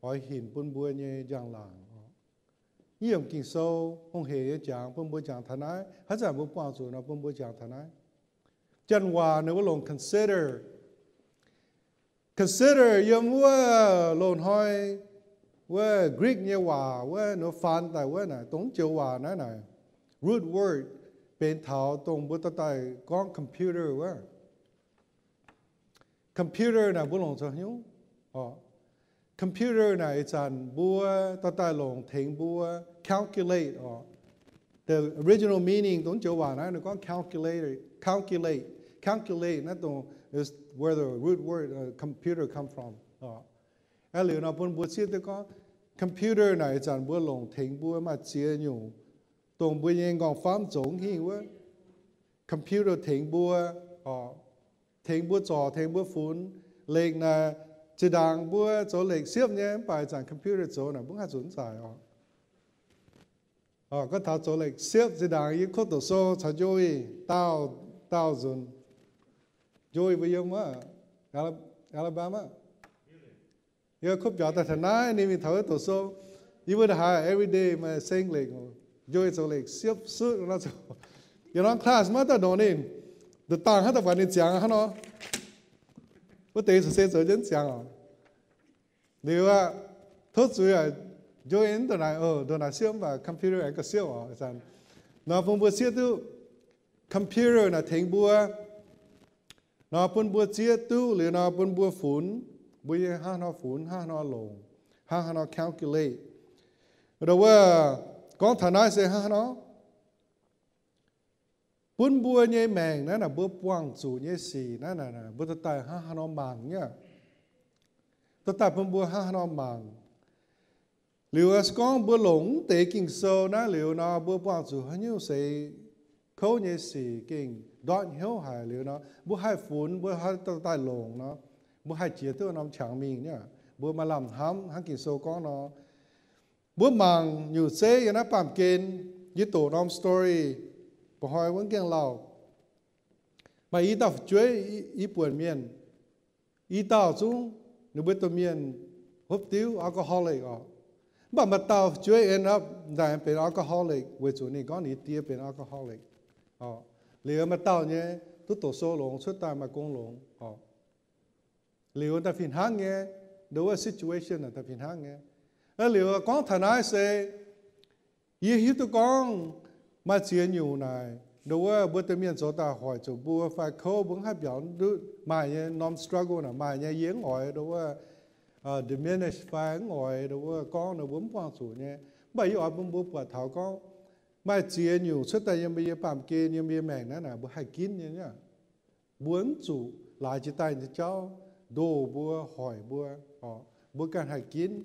oix hinc bun mbuo nyei njang-laangc. Yiem Ging-Sou hungh hec nyei jangx bun mbuo jangx taux naaiv. Haaix zanc mbuo buangh zuqc nor bun mbuo jangx taux naaiv. Janx waac ninh mbuo longc consider. Consider yiem wuov loz-hnoi wuov Greek nyei waac wuov, ninh mbuo faan daaih wuov naaic, dongh joux waac naaiv naaic, root word benx taux dongh mbuo dorh daaih gorngv computer wuov. Computer naaic mbuo longc zoux haaix nyungc? Computer naaic ih zanc mbuo dorh daaih longc tengx mbuo calculate oc. The original meaning dongh joux waac naaiv ninh gorngv calculator, calculate, calculate naaiv dongh is where the root word computer come from. Aa liuz nor bun mbuo zieqv duqv gorngv computer naaic ih zanc mbuo longc tengx mbuo maaih ziex nyungc, dongh mbuo nyei nqorngv-famv zoux hingh wuov, computer tengx mbuo, tengx mbuo zorc, tengx mbuo funx. Lekc naaic zinh ndaangc mbuo zoux lekc siepv nyei, mv baac ih zanc computer zoux naaic mbuo mv haih zuqc zaaic oc. Gorngv taux zoux lekc siepv, zinh ndaangc yie kuv doqc sou caux Joey daauh, daauh nzunc. Joey mbuo yiem wuov Alabama. Yie kuv biaux daaih taux naaiv, ninh mingh taux wuov doqc sou. Yie mbuo ndongc haaix everyday maaih seng lekc. Joey zoux lekc siepv sutv nor zoux. Yietc norm class maiv daaih nongc ninh, nduqc dangh hnangv daaih buatc ninh ziangx hnangv nor. Wuov deix se zoux jienv ziangx oc. Liuz aqv, tov zuiz aqv, Joey ndongc naaic, ndongc naaic siepv mv baac computer aengx gauh siepv oc. Nor bun mbuo zieqv duqv computer naaic tengx mbuo. Nor bun mbuo zieqv duqv liuz nor bun mbuo funx, mbuo nyei hnangv haaix nor funx, hnangv haaix nor longc, hnangv haaix nor calculate. Ndongc wuov gorngv taux naaiv se hnangv haaix nor bun mbuo nyei maengc naaiv naaic, mbuo buangh zuqc nyei sic naaiv naaic, mbuo dorh daaih hnangv haaix nor mangc nyei aqv. Dorh daaih bun mbuo hnangv haaix nor mangc. Liuz se gorngv mbuo longc mv deix Ging-Sou naaiv liuz nor, mbuo buangh zuqc haaix nyungc seix kouv nyei sic gengh ndortv hnyouv haic liuz nor, mbuo haih funx, mbuo haih dorh daaih longc nor, mbuo haih jiex duqv norm qangx mingh nyei aqv. Mbuo maaih lamh hnamv hnangv Ging-Sou gorngv nor. Mbuo mangc nyungc zeiv yiem naaiv baamh gen, yie doqc norm story, mba'hnoi wuov gaengh lauh, maaih i dauh fu'jueiv, i buonc mienh, i dauh zungv ninh mbuo domh mienh hopv diuv alcoholic oc. Mv baac maaih dauh fu'jueiv end up daaih benx alcoholic weic zuqc ninh gorngv ninh die benx alcoholic. Liuz maaih dauh nyei duqv doqc sou longx cuotv daaih maaih gong longx. Liuz daaih fih hnangv nyei, ndongc wuov situation daaih fih hnangv nyei. Liuz gorngv taux naaiv se yie hiuv duqv gorngv maaih ziex nyungc naaic, ndongc wuov mbuo domh mienh zoux daaih hoic zuqc mbuo fai kouv mbuo mv haih biaux ndutv maaih nyei norm struggle naaic maaih nyei. Yie mv oix ndongc wuov diminish fai mv oix ndongc wuov gorngv ninh mbuo mv buangh zuqc nyei. Mv baac yie oix bun mbuo buatc taux gorngv maaih ziex nyungc cuotv daaih yiem mbuo nyei baamh gen, yiem mbuo nyei maengc naaiv naaic mbuo haih ginv nyei aqv. Mbuo mv zuqc laaix jiex daaih nyei jauv ndoh mbuo, hoic mbuo. Mbuo ganh haih ginv.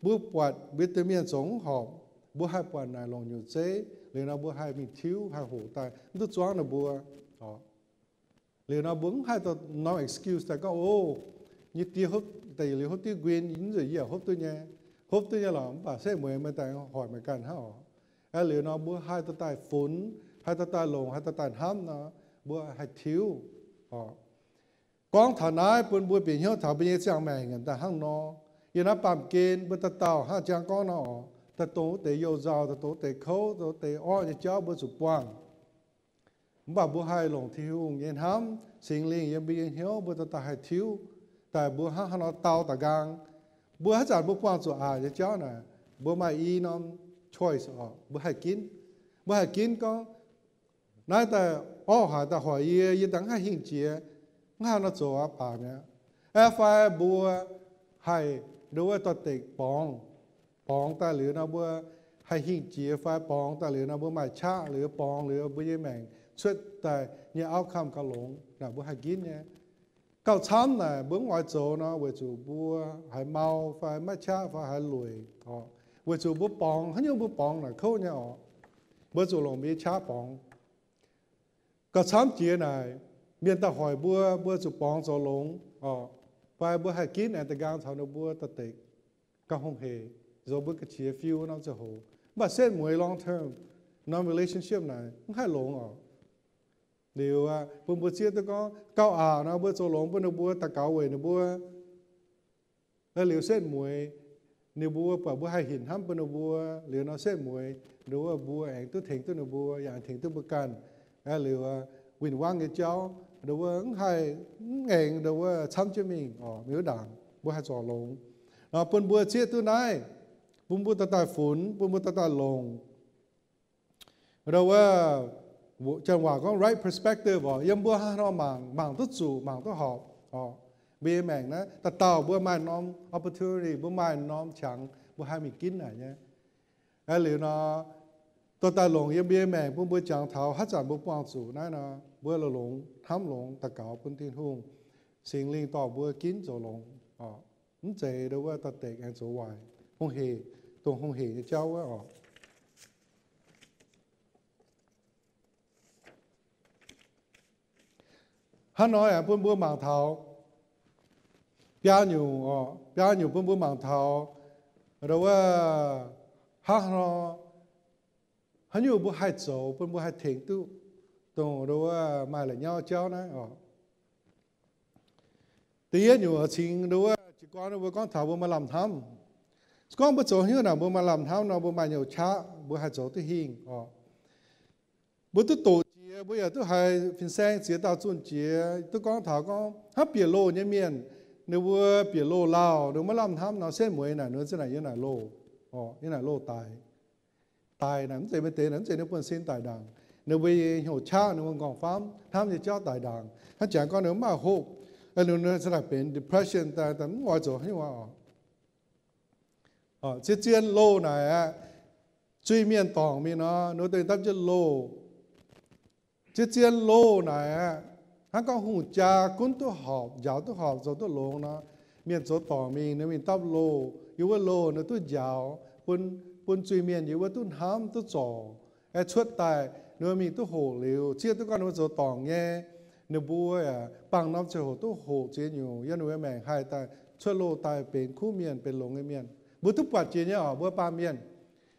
Mbuo buatc mbuo domh mienh zoux mv horpc, mbuo haih buatc naaic longc nyungc zeiv, liuz nor mbuo haih mingh tiuv, haih hoqc daaih, mv duqv zuangv ninh mbuo. Liuz nor mbuo mv haih dorh norm excuse daaih gorngv, o, yie die hopv, daaih yietc liuz hopv diuv nquin, mv zeiz yie yaac hopv duqv nyei. Hopv duqv nyei lorqc, mv baac setv mueiz meih daaih hoic meih ganh hnangv oc. Liuz nor mbuo haih dorh daaih funx, haih dorh daaih longc, haih dorh daaih hnamv nor, mbuo haih tiuv. Gorngv taux naaiv bun mbuo bieqc hnyouv taux mbuo nyei ziangh maengc daaih hnangv nor. Yiem naaiv baamh gen mbuo dauh dauh hnangv jangx gorngv nor oc, daaih dongh wuov deix you nzauh, daaih dongh wuov deix kouv, dongh wuov deix orqv nyei jauv mbuo zuqc buangh. Mv baac mbuo haih longc Tin-Hungh nyei hnamv, Singx Lingh yiem mbuo nyei hnyouv, mbuo dorh daaih haih tiuv daaih mbuo hnangv haaix nor dau daaih nqaang. Mbuo haaix zanc mbuo buangh zuqc aqc nyei jauv naaic, mbuo maaih i norm choice oc, mbuo haih ginv. Mbuo haih ginv gorngv, naaiv daaih orqv haic daaih hoic yie, yie daaih mv haih hingh jiex, mv haih nor zoux aqv baac mi'aqv. Fai mbuo haih ndongc wuov dorh dekc borngz, borngz daaih liuz nor mbuo haih hingh jiex, fai borngz daaih liuz nor mbuo maaih qaqv liuz, borngz liuz mbuo nyei maengc cuotv daaih nyei outcome gauh longx naaic, mbuo haih ginv nyei. Gauh camv naaic mbuo mv oix zoux nor weic zuqc mbuo haiz mau fai maiv qaqv fai haiz lueic oc. Weic zuqc mbuo borngz, haaix nyungc mbuo borngz naaic kouv nyei oc. Mbuo zuqc longc mbuo nyei qaqv borngz. Gauh camv jiex naaic, mienh daaih hoic mbuo, mbuo zuqc borngz zoux longx oc. Fai mbuo haih ginv aengx da'nqaang caux ninh mbuo dorh dekc gauh hungh heic, zoux mbuo ga'qiex fiu norm ziangh hoc. Mv baac setv mueiz long term, norm relationship naaic mv haih longx oc. Liuz bun mbuo zieqv duqv gorngv gauh aqc nor mbuo zoux longx bun ninh mbuo, daux gaux weic ninh mbuo. Liuz setv mueiz, ninh mbuo buatc mbuo haih hinc hnamv bun ninh mbuo, liuz nor setv mueiz, ndongc wuov mbuo aengx duqv tengx duqv ninh mbuo, yaac aengx tengx duqv mbuo ganh. Liuz win-wangv nyei jauv, ndongc wuov mv haih, mv aengx ndongc wuov camv jienv mingh oc, mingh wuov ndaangc mbuo haih zorc longx. Nor bun mbuo zieqv duqv naaiv, bun mbuo dorh daaih funx, bun mbuo dorh daaih longc. Ndongc wuov, janx waac gorngv right perspective oc, yiem mbuo haaix nor mangc, mangc duqv zuqc, mangc duqv horpc oc. Mbuo nyei maengc naaiv, dauh dauh mbuo maaih norm opportunity, mbuo maaih norm qangx, mbuo haih mingh ginv naaic nyei. Liuz nor, dorh daaih longc yiem mbuo nyei maengc bun mbuo jangx taux haaix zanc mbuo buangh zuqc naaiv nor, mbuo longx, hnamv longx daux gaux bun Tin-Hungh, Singx Lingh dorh mbuo ginv zoux longx oc. Mv zeiz ndo wuov dorh dekc aengx zoux waaic, hungh heic, dongh hungh heic nyei jauv wuov oc. Hnangv nor yaac bun mbuo mangc taux biaa nyungc oc, biaa nyungc bun mbuo mangc taux ndo wuov hnangv nor, haaix nyungc mbuo haih zoux bun mbuo haih tengx duqv dongh ndo wuov maaih la'nyauv jauv naaiv oc. Da'yietv nyungc cingx ndo wuov jiez gorn mbuo gorngv taux mbuo maaih lamh hnamv. Se gorngv mbuo zoux haaix nyungc naaic mbuo maaih lamh hnamv nor, mbuo maaih hnyouv qaqv mbuo haih zoux duqv hingh oc. Mbuo duqv doqc jiex, mbuo yaac duqv haiz fin-saeng ziex dauh zunh jiex duqv gorngv taux gorngv hnangv bieqc loh nyei mienh, ninh mbuo bieqc loh lauh, ninh mbuo maiv lamh hnamv nor, setv mueiz naaic ninh mbuo za'naaic yiem naaic loh, yiem naaic loh daic. Daic naaic mv zeiz maaih deix naaic, mv zeiz ninh buonv-sin daic ndaangc. Ninh mbuo nyei hnyouv qaqv, ninh mbuo nqorngv famv hnamv nyei jauv daic ndaangc. Hnangv jangx gorngv ninh mbuo mv maaih hope, ninh mbuo za'naaic benx depression daaih, mv oix zoux haaix nyungc oc. Zien zien loh naaic aqv, zuiz-mienh dorngc mingh nor, ninh mbuo daaih dapv jienv loh. Zien zien loh naaic aqv, hnangv gorngv hungh jaa gunv duqv horpc, njaaux duqv horpc, zoux duqv longx nor, mienh zoux dorngc mingh, ninh mingh dapv loh. Yiem wuov loh ninh duqv njaaux, bun, bun zuiz-mienh yiem wuov duqv hnamv duqv zorc, aengx cuotv daaih ninh mingh duqv hoqc liuz, zieqv duqv gorngv ninh mbuo zoux dorngc nyei, ninh mbuo yaac bangc norm ziangh hoc duqv hoqc ziex nyungc, yiem ninh mbuo maengc haih daaih cuotv loh daaih benx kuv mienh, benx longx nyei mienh. Mbuo duqv buatc jiex nyei oc, mbuo baamh mienh.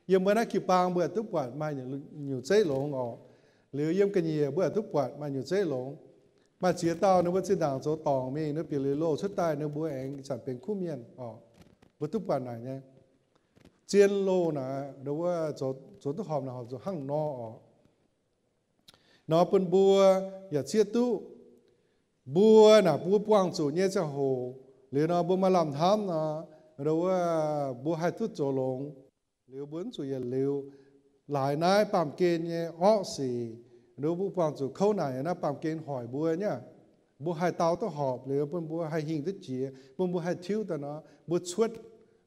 Yiem mbuo naaiv jiu-baang mbuo yaac duqv buatc maaih nyungc zeiv longx oc. Liuz yiem ga'nyiec mbuo yaac duqv buatc maaih nyungc zeiv longx. Maaih ziex dauh ninh mbuo zinh ndaangc zoux dorngc mingh, ninh bieqc liuz loh cuotv daaih ninh mbuo aengx zanc benx kuv mienh oc. Mbuo duqv buatc naaic nyei. Zien loh naaic, ndo wuov zoux duqv horpc naaic horpc zuqc hnangv nor oc. Nor bun mbuo yaac zieqv duqv, mbuo naaic mbuo buangh zuqc nyei ziangh hoc, liuz nor mbuo maaih lamh hnamv nor, ndo wuov mbuo haih duqv zoux longx. Liuz mbuo mv zuqc yietc liuz laaix naaiv baamh gen nyei orqv sic, ndo mbuo buangh zuqc kouv naaic naaiv baamh gen hoic mbuo nyei. Mbuo haih dau duqv horpc liuz bun mbuo haih hingh duqv jiex, bun mbuo haih tiuv daaih nor, mbuo cuotv,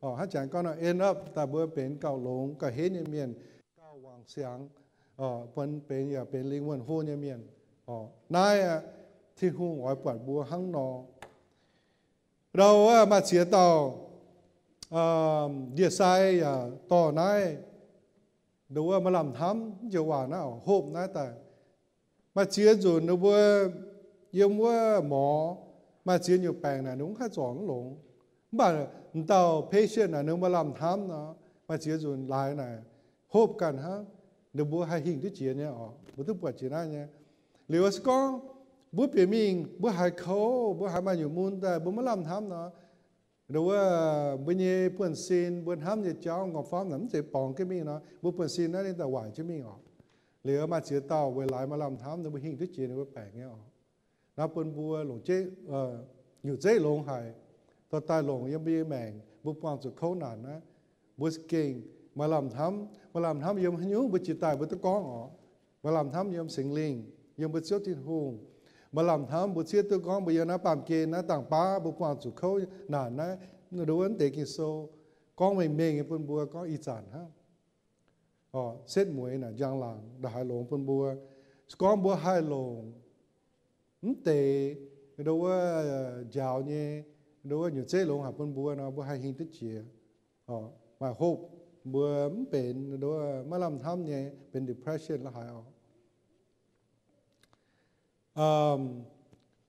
hnangv jangx gorngv nor, end up daaih mbuo benx gauh longx, gauh henv nyei mienh, gauh wangc siangx, bun benx yaac benx lingh wuonh hlo nyei mienh. Naaiv aqv, Tin-Hungh oix buatc mbuo hnangv nor. Ndau wuov maaih ziex dauh ndie-sai yaac dorh naaiv, ndo wuov maaih lamh hnamv joux waac naaiv oc, hope naaiv daaih. Maaih ziex nzunc ninh mbuo yiem wuov morz, maaih ziex nyungc baengc naaic ninh mv haih zorc mv longx. Mv baac m'dauh patient naaic ninh maaih lamh hnamv nor, maaih ziex nzunc laaix naaic hope ganh hnangv, ninh mbuo haih hingh duqv jiex nyei oc. Mbuo duqv buatc jiex naaiv nyei. Liuz se gorngv mbuo bieqc mingh, mbuo haiz kouv, mbuo haiz maaih nyungc mun daaih, mbuo maiv lamh hnamv nor, ndo wuov mbuo nyei buonv-sin, mbuo hnamv nyei jauv, nqorngv famv naaic mv zeiz borngz jienv mingh nor, mbuo buonv-sin naaiv ninh daaih waaic jienv mingh oc. Liuz maaih ziex dauh weic laaix maaih lamh hnamv, ninh mbuo hingh duqv jiex ninh mbuo baengc nyei oc. Naaiv bun mbuo longc jeiv, nyungc zeiv longx haic, dorh daaih longc yiem mbuo nyei maengc, mbuo buangh zuqc kouv naanc naaiv, mbuo za'gengh maaih lamh hnamv. Maaih lamh hnamv yiem haaix nyungc mbuo jiex daaih mbuo duqv gorngv oc. Maaih lamh hnamv yiem Singx Lingh, yiem mbuo Ziouv Tin-Hungh. Maaih lamh hnamv mbuo zieqv duqv gorngv mbuo yiem naaiv baamh gen naaiv dangh baav mbuo buangh zuqc kouv naanc naaiv, ndo wuov deix Ging-Sou gorngv mengh mengh nyei bun mbuo gorngv ih zanc hnangv. Setv mueiz naaic njang-laangc ndongc haaix longx bun mbuo. Se gorngv mbuo haih longc mv deix ndo wuov njaaux nyei, ndo wuov nyungc zeiv longx haic bun mbuo nor, mbuo haih hingh duqv jiex. Maaih hope, mbuo mv benx ndo wuov maiv lamh hnamv nyei, benx depression la'haaix oc.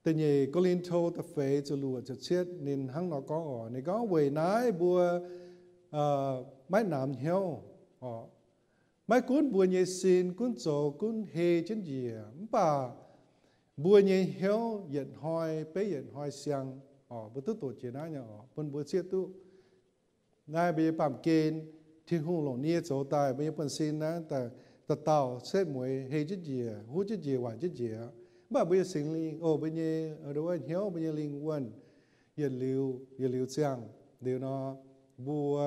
Da'nyeic Ko^lin^to da'feix ziepc luoqc ziepc cietv ninh hnangv nor gorngv oc. Ninh gorngv, weic naaiv mbuo maiv namx hnyouv oc. Maiv gunv mbuo nyei sin gunv zoux gunv hei jienv njiec, mv baac mbuo nyei hnyouv yietc hnoi beiv yietc hnoi siang oc. Mbuo duqv doqc jiex naaiv nyei oc, bun mbuo zieqv duqv naaiv mbuo nyei baamh gen, Tin-Hungh longc nie zoux daaih, mbuo nyei buonv-sin naaiv dauh dauh setv mueiz hei jienv njiec, huv jienv njiec, waaic jienv njiec. Mv baac mbuo nyei Singx Lingh, o, mbuo nyei, o, hnyouv, mbuo nyei lingh wuonh yietc liuz, yietc liuz ziangh. Liuz nor, mbuo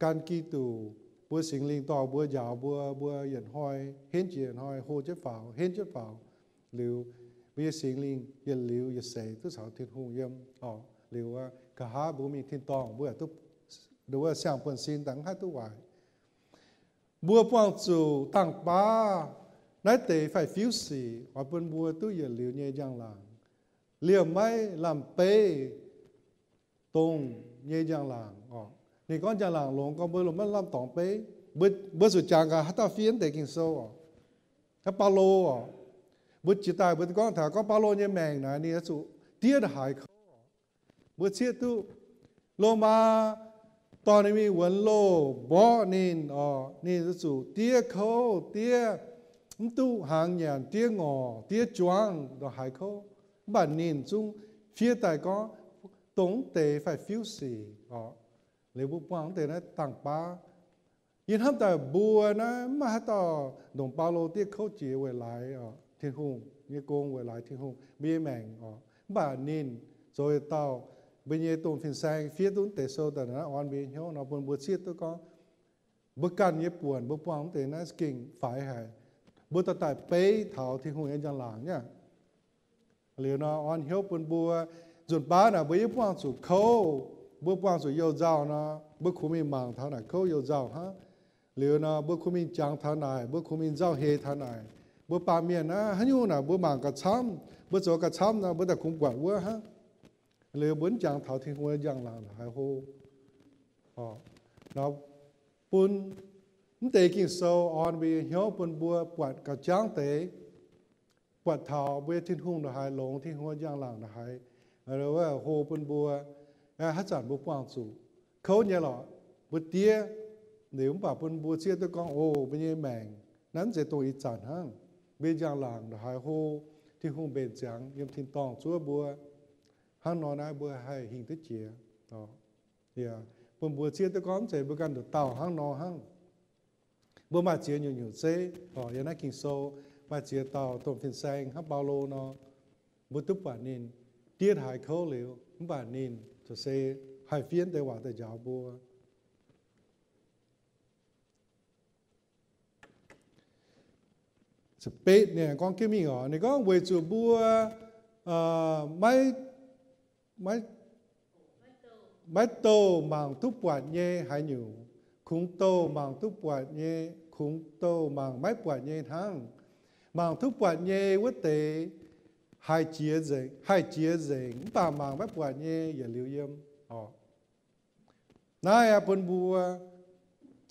gan Giduc, mbuo Singx Lingh dorh mbuo, njaaux mbuo, mbuo yietc hnoi henv jiex hnoi, hlo jienv faaux, henv jienv faaux. Liuz, Mbuo nyei Singx Lingh yietc liuz yietc seix duqv caux Tin-Hungh yiem oc. Liuz nqa'haav mbuo mingh tin-dorngh mbuo yaac duqv, nduov wuov siang-buonv-sin daaih mv haih duqv waaic. Mbuo buangh zuqc dangh baav naaiv deix faix-fiuv sic oix bun mbuo duqv yietc liuz nyei njang-laangc, liemh maiv lamh beiv dongh nyei njang-laangc oc. Ninh gorngv njang-laangc longx gorngv mbuo longc maiv lamh dorngx beiv. Mbuo, mbuo zuqc jangx gaax haaix dauh fiev deix Ging-Sou oc. Haaix Baulo oc. Mbuo jiex daaih mbuo gorngv taux gorngv Baulo nyei maengc naaic ninh zuqc diev ndongc haaix kouv. Mbuo zieqv duqv Lomaa dorh ninh mingh wuonx loh mborqv ninh oc, ninh zuqc diev kouv, diev mv duqv hnaangx nyanc, diev ngorc, diev juangv ndongc haaix kouv. Mv baac ninh zungv fiev daaih gorngv dongh mv deix faix-fiuv sic oc. Liuz mbuo buangh mv deix naaiv dangh baav. Yie hnamv daaih mbuo naaiv mv maaih haaix dauh ndongc Baulo diev kouv jiex weic laaix Tin-Hungh nyei gong, weic laaix Tin-Hungh mbuo nyei maengc oc. Mv baac ninh zoux yietc dauh mbuo nyei domh fin-saeng fiev duqv mv deix sou daaih naaiv orn mbuo nyei hnyouv nor, bun mbuo zieqv duqv gorngv mbuo ganh nyei buonc, mbuo buangh mv deix naaiv za'gengh faix haic. Mbuo dorh daaih beiv taux Tin-Hungh nyei njang-laangc nyei. Liuz nor, orn hnyouv bun mbuo, nzunc baav naaic mbuo yie buangh zuqc kouv, mbuo buangh zuqc you-nzauh nor, mbuo kungx mingh mangc taux naaic kouv you-nzauh hnangv. Liuz nor, mbuo kungx mingh jangx taux naaic, mbuo kungx mingh nzauh hei taux naaic. Mbuo baamh mienh naaiv haaix nyungc naaic mbuo mangc gauh camv, mbuo zoux gauh camv nor, mbuo daaih kungx buatc wuov hnangv. Liuz mbuo mv jangx taux Tin-Hungh njang-laangc haaix hlo. Nor bun mv deix Ging-Sou orn mbuo nyei hnyouv bun mbuo buatc gauh jangv deix, buatc taux mbuo nyei Tin-Hungh ndongc haaix, longx Tin-Hungh njang-laangc ndongc haaix, hlo bun mbuo. Haaix zanc mbuo buangh zuqc kouv nyei lorqc, mbuo diev liuz mv baac bun mbuo zieqv duqv gorngv, o, mbuo nyei maengc naaiv mv zeiz dongh ih zanc hnangv. Mbuo njang-laangc ndongc haaix hlo, Tin-Hungh mbenc ziangx yiem tin-dorngh zuov mbuo. Hnangv nor naaiv mbuo haih hingh duqv jiex. Bun mbuo zieqv duqv gorngv mv zeiz mbuo ganh nduqc dauh hnangv nor hnangv. Mbuo maaih ziex nyungc-nyungc zeiv oc. Yiem naaiv Ging-Sou maaih ziex dauh domh fin-saeng hnangv Baulo nor, mbuo duqv buatc ninh diev haaix kouv liuz, mv baac ninh ziouc se haih fiev deix waac daaih njaaux mbuo. Ziepc betv ninh gorngv jienv mingh oc. Ninh gorngv, weic zuqc mbuo maiv, maiv, maiv douh mangc duqv buatc nyei haaix nyungc, kungx douh mangc duqv buatc nyei, kungx douh mangc maiv buatc nyei hnangv. Mangc duqv buatc nyei wuov deix haih jiex nzengc, haih jiex nzengc, mv baac mangc maiv buatc nyei yietc liuz yiem oc. Naaiv aqv bun mbuo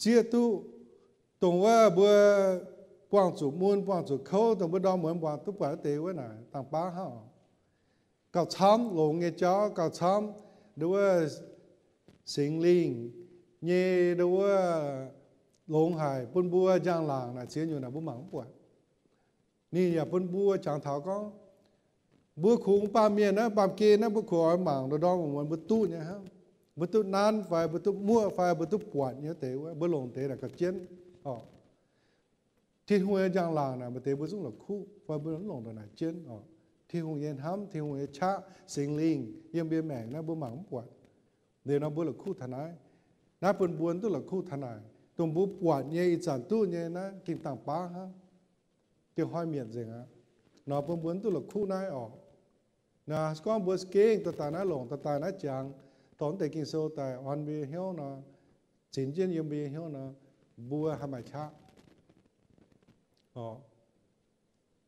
zieqv duqv dongh wuov mbuo buangh zuqc mun, buangh zuqc kouv, dongh mbuo ndorm muonz mbuangh duqv buatc wuov deix wuov naaic dangh baav hnangv oc. Gauh camv longx nyei jauv, gauh camv nduov wuov Singx Lingh nyei nduov wuov longx haic bun mbuo njang-laangc naaic ziex nyungc naaic mbuo mangc mv buatc. Ninh yaac bun mbuo jangx taux gorngv, mbuo kungx baamh mienh naaiv, baamh gen naaiv, mbuo kungx oix mangc ndorm ndorm muonz mbuo duqv nyei hnangv. Mbuo duqv nanv fai mbuo duqv muoqv fai mbuo duqv buatc nyei wuov deix wuov, mbuo longc deix naaic gauh jienv oc. Tin-Hungh nyei njang-laangc naaic maaih deix mbuo zungv la'kuqv fai mbuo mv longc ndongc naaic jienv oc. Tin-Hungh nyei hnamv, Tin-Hungh nyei qaqv, Singx Lingh yiem mbuo maengc naaiv mbuo mangc mv buatc. Liuz nor mbuo la'kuqv taux naaiv. Naaiv bun mbuo duqv la'kuqv taux naaic. Dongh mbuo buatc nyei, ih zanc duqv nyei naaiv gengh dangh baav hnangv. Gengh hnoi mietc nzengc aqv. Nor bun mbuo duqv la'kuqv naaiv oc. Naaiv gorngv mbuo gengh dorh daaih naaiv longc, dorh daaih naaiv jangx, dorh naaiv deix Ging-Sou daaih orn mbuo nyei hnyouv nor, zinx jienv yiem mbuo nyei hnyouv nor, mbuo haih maaih qaqv.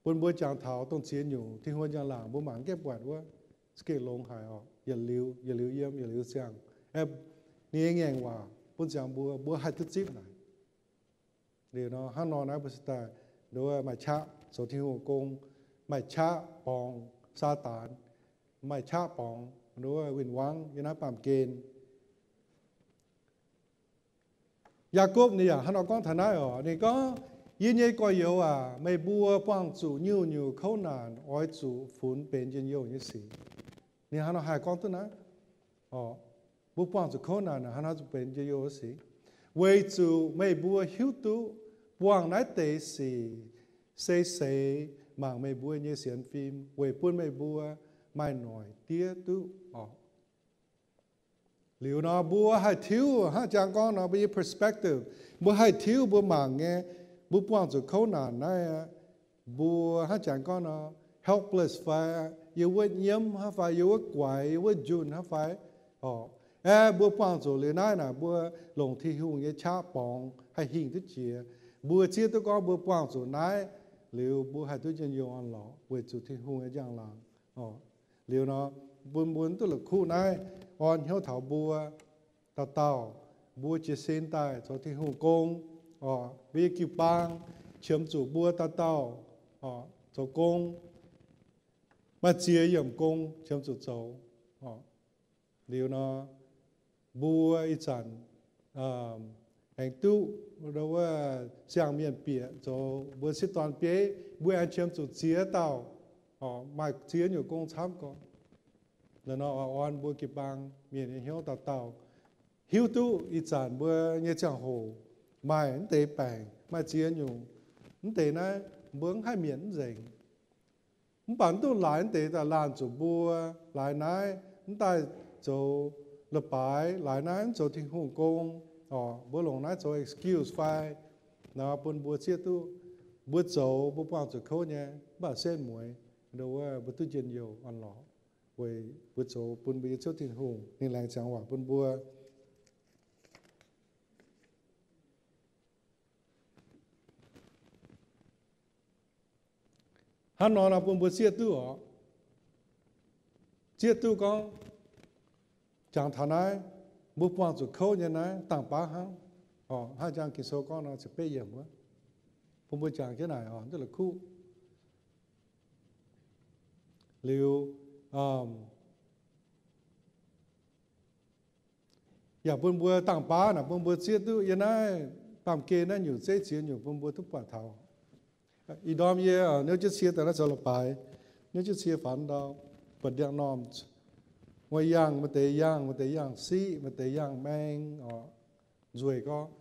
Bun mbuo jangx taux dongh ziex nyungc Tin-Hungh njang-laangc mbuo mangc mv gaengh buatc wuov, za'gengh longx haic oc. Yietc liuz, yietc liuz yiem, yietc liuz ziangh. Ninh nyei ngaengc waac bun ziangx mbuo, mbuo haih duqv zipv naaic. Liuz nor, hnangv nor naaiv mbuo se daaih nduov maaih qaqv zoux Tin-Hungh gong, maaih qaqv borngz Saadaan, maaih qaqv borngz nduov win-wangv yiem naaiv baamh gen. Yaakopv ninh yaac hnangv nor gorngv taux naaiv oc. Ninh gorngv, yie nyei gorx-youz aac, meih mbuo buangh zuqc nyungc-nyungc kouv naanc oix zuqc funx benx njien-youh nyei sic. Ninh hnangv nor haih gorngv duqv naaiv. Mbuo buangh zuqc kouv naanc hnangv nor zuqc benx njien-youh nyei sic, weic zuqc meih mbuo hiuv duqv buangh naaiv deix sic se seix mangc meih mbuo nyei sienx fim, weic bun meih mbuo maaih noic diev duqv oc. Liuz nor mbuo haih tiuv hnangv jangx gorngv nor, mbuo nyei perspective, mbuo haih tiuv mbuo mangc nyei, mbuo buangh zuqc kouv naanc naaiv aqv, mbuo hnangv jangx gorngv nor, helpless fai, yiem wuov nyiemv hnangv fai, yiem wuov guaix, yiem wuov njunh hnangv fai. Orqc, aeqv, mbuo buangh zuqc liuz naaiv naaic, mbuo longc Tin-Hungh nyei qaqv borngz haih hingh duqv jiex. Mbuo zieqv duqv gorngv mbuo buangh zuqc naaiv liuz, mbuo haih duqv njien-youh orn-lorqc weic zuqc Tin-Hungh nyei njang-laangc. Orqc, liuz nor, bun mbuo duqv la'kuqv naaiv, orn hnyouv taux mbuo dauh dauh, mbuo jiez sin daaih zoux Tin-Hungh gong. Orqc, mbuo nyei jiu-baang qiemx zuqc mbuo dauh dauh, orqc, zoux gong. Maaih ziex yiemc gong qiemx zuqc zoux. Orqc, liuz nor, mbuo ih zanc aengx duqv wuov siang-mienh bieqc zoux mbuo sieqv dorn bieiv, mbuo aengx qiemx zuqc ziex dauh, orqc, maaih ziex nyungc gong camv gorx. Nor, orn mbuo jiu-baang mienh nyei hnyouv dauh dauh hiuv duqv ih zanc mbuo nyei ziangh hoc maaih mv deix baengc, maaih ziex nyungc. Mv deix naaiv mbuo mv haih mietc mv nzengc. Mv baac mv duqv laaix mv deix daaih laanh zuqc mbuo laaix naaiv mv daaih zoux leiz-baaix, laaix naaiv mv zoux Tin-Hungh gong. Orqc, mbuo longc naaiv zoux excuse fai nor bun mbuo zieqv duqv mbuo zoux mbuo buangh zuqc kouv nyei, mv baac setv mueiz ndo wuov mbuo duqv njien-youh orn-lorqc weic mbuo zoux bun mbuo nyei Ziouv Tin-Hungh ninh laengz ziangx waac bun mbuo. Hnangv nor nor bun mbuo zieqv duqv orqc, zieqv duqv gorngv jangx taux naaiv, mbuo buangh zuqc kouv nyei naaiv dangh baav hnangv. Orqc, hnangv jang Ging-Sou gorngv nor, ziepc betv yiemc wuov, bun mbuo jangx jienv naaic orqc, duqv la'kuqv. Liuz, yaac bun mbuo dangh baav naaic bun mbuo zieqv duqv yiem naaiv baamh gen naaiv nyungc zeiv ziex nyungc bun mbuo duqv buatc taux. Ih ndorm yie niouv jienv cie daaih naaiv zoux leiz-baaix, niouv jienv cie faaux ndau, buatc ndiangx-normh, wuov yangh maaih deix yangh, maaih deix yangh siqv, maaih deix yangh maeng, orqc, nzueic gorqv,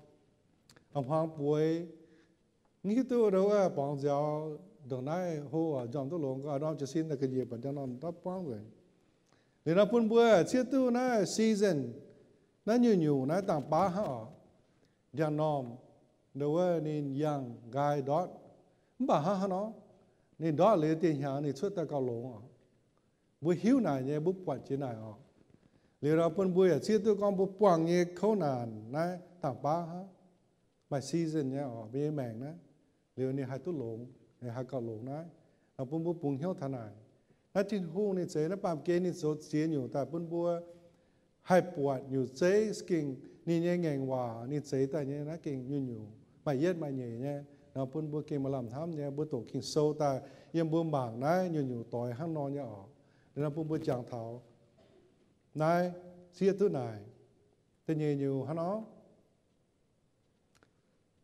a'hmuangx bueix, mv hiuv duqv ndo wuov borngz nziaaux ndongc naaiv hlo, njormh duqv longx gorqv, ndorm jiez sin daaih ga'nyiec buatc ndiangx-normh ndortv buangv nzengc. Liuz nor bun mbuo zieqv duqv naaiv season, naaiv nyungc-nyungc naaiv dangh baav hnangv orqc. Ndiangx-normh ndo wuov ninh yangh nqaai ndortv, mv baac hnangv haaix nor ninh ndortv liuz dieh hnyangx ninh cuotv daaih gauh longx orqc. Mbuo hiuv naaic nyei, mbuo buatc jiex naaic orqc. Liuz nor bun mbuo yaac zieqv duqv gorngv mbuo buangh nyei kouv naanc naaiv dangh baav hnangv, maaih season nyei orqc, mbuo nyei maengc naaiv. Liuz ninh haih duqv longx, ninh haih gauh longx naaiv. Nor bun mbuo bungx hnyouv taux naaic, naaiv Tin-Hungh ninh zeix naaiv baamh gen ninh zoux ziex nyungc daaih bun mbuo haih buatc nyutc zeiv gengh ninh nyei ngaengc waac ninh zeix daaih nyei naaiv gengh nyungc-nyungc maaih yietv maaih nyeic nyei. Nor bun mbuo gengh maaih lamh hnamv nyei, mbuo doqc Ging-Sou daaih yiem mbuo mangc naaiv nyungc-nyungc doix hnangv nor nyei orqc. Liuz nor bun mbuo jangx taux naaiv zieqv duqv naaic. Da'nyeic nyungc hnangv nor,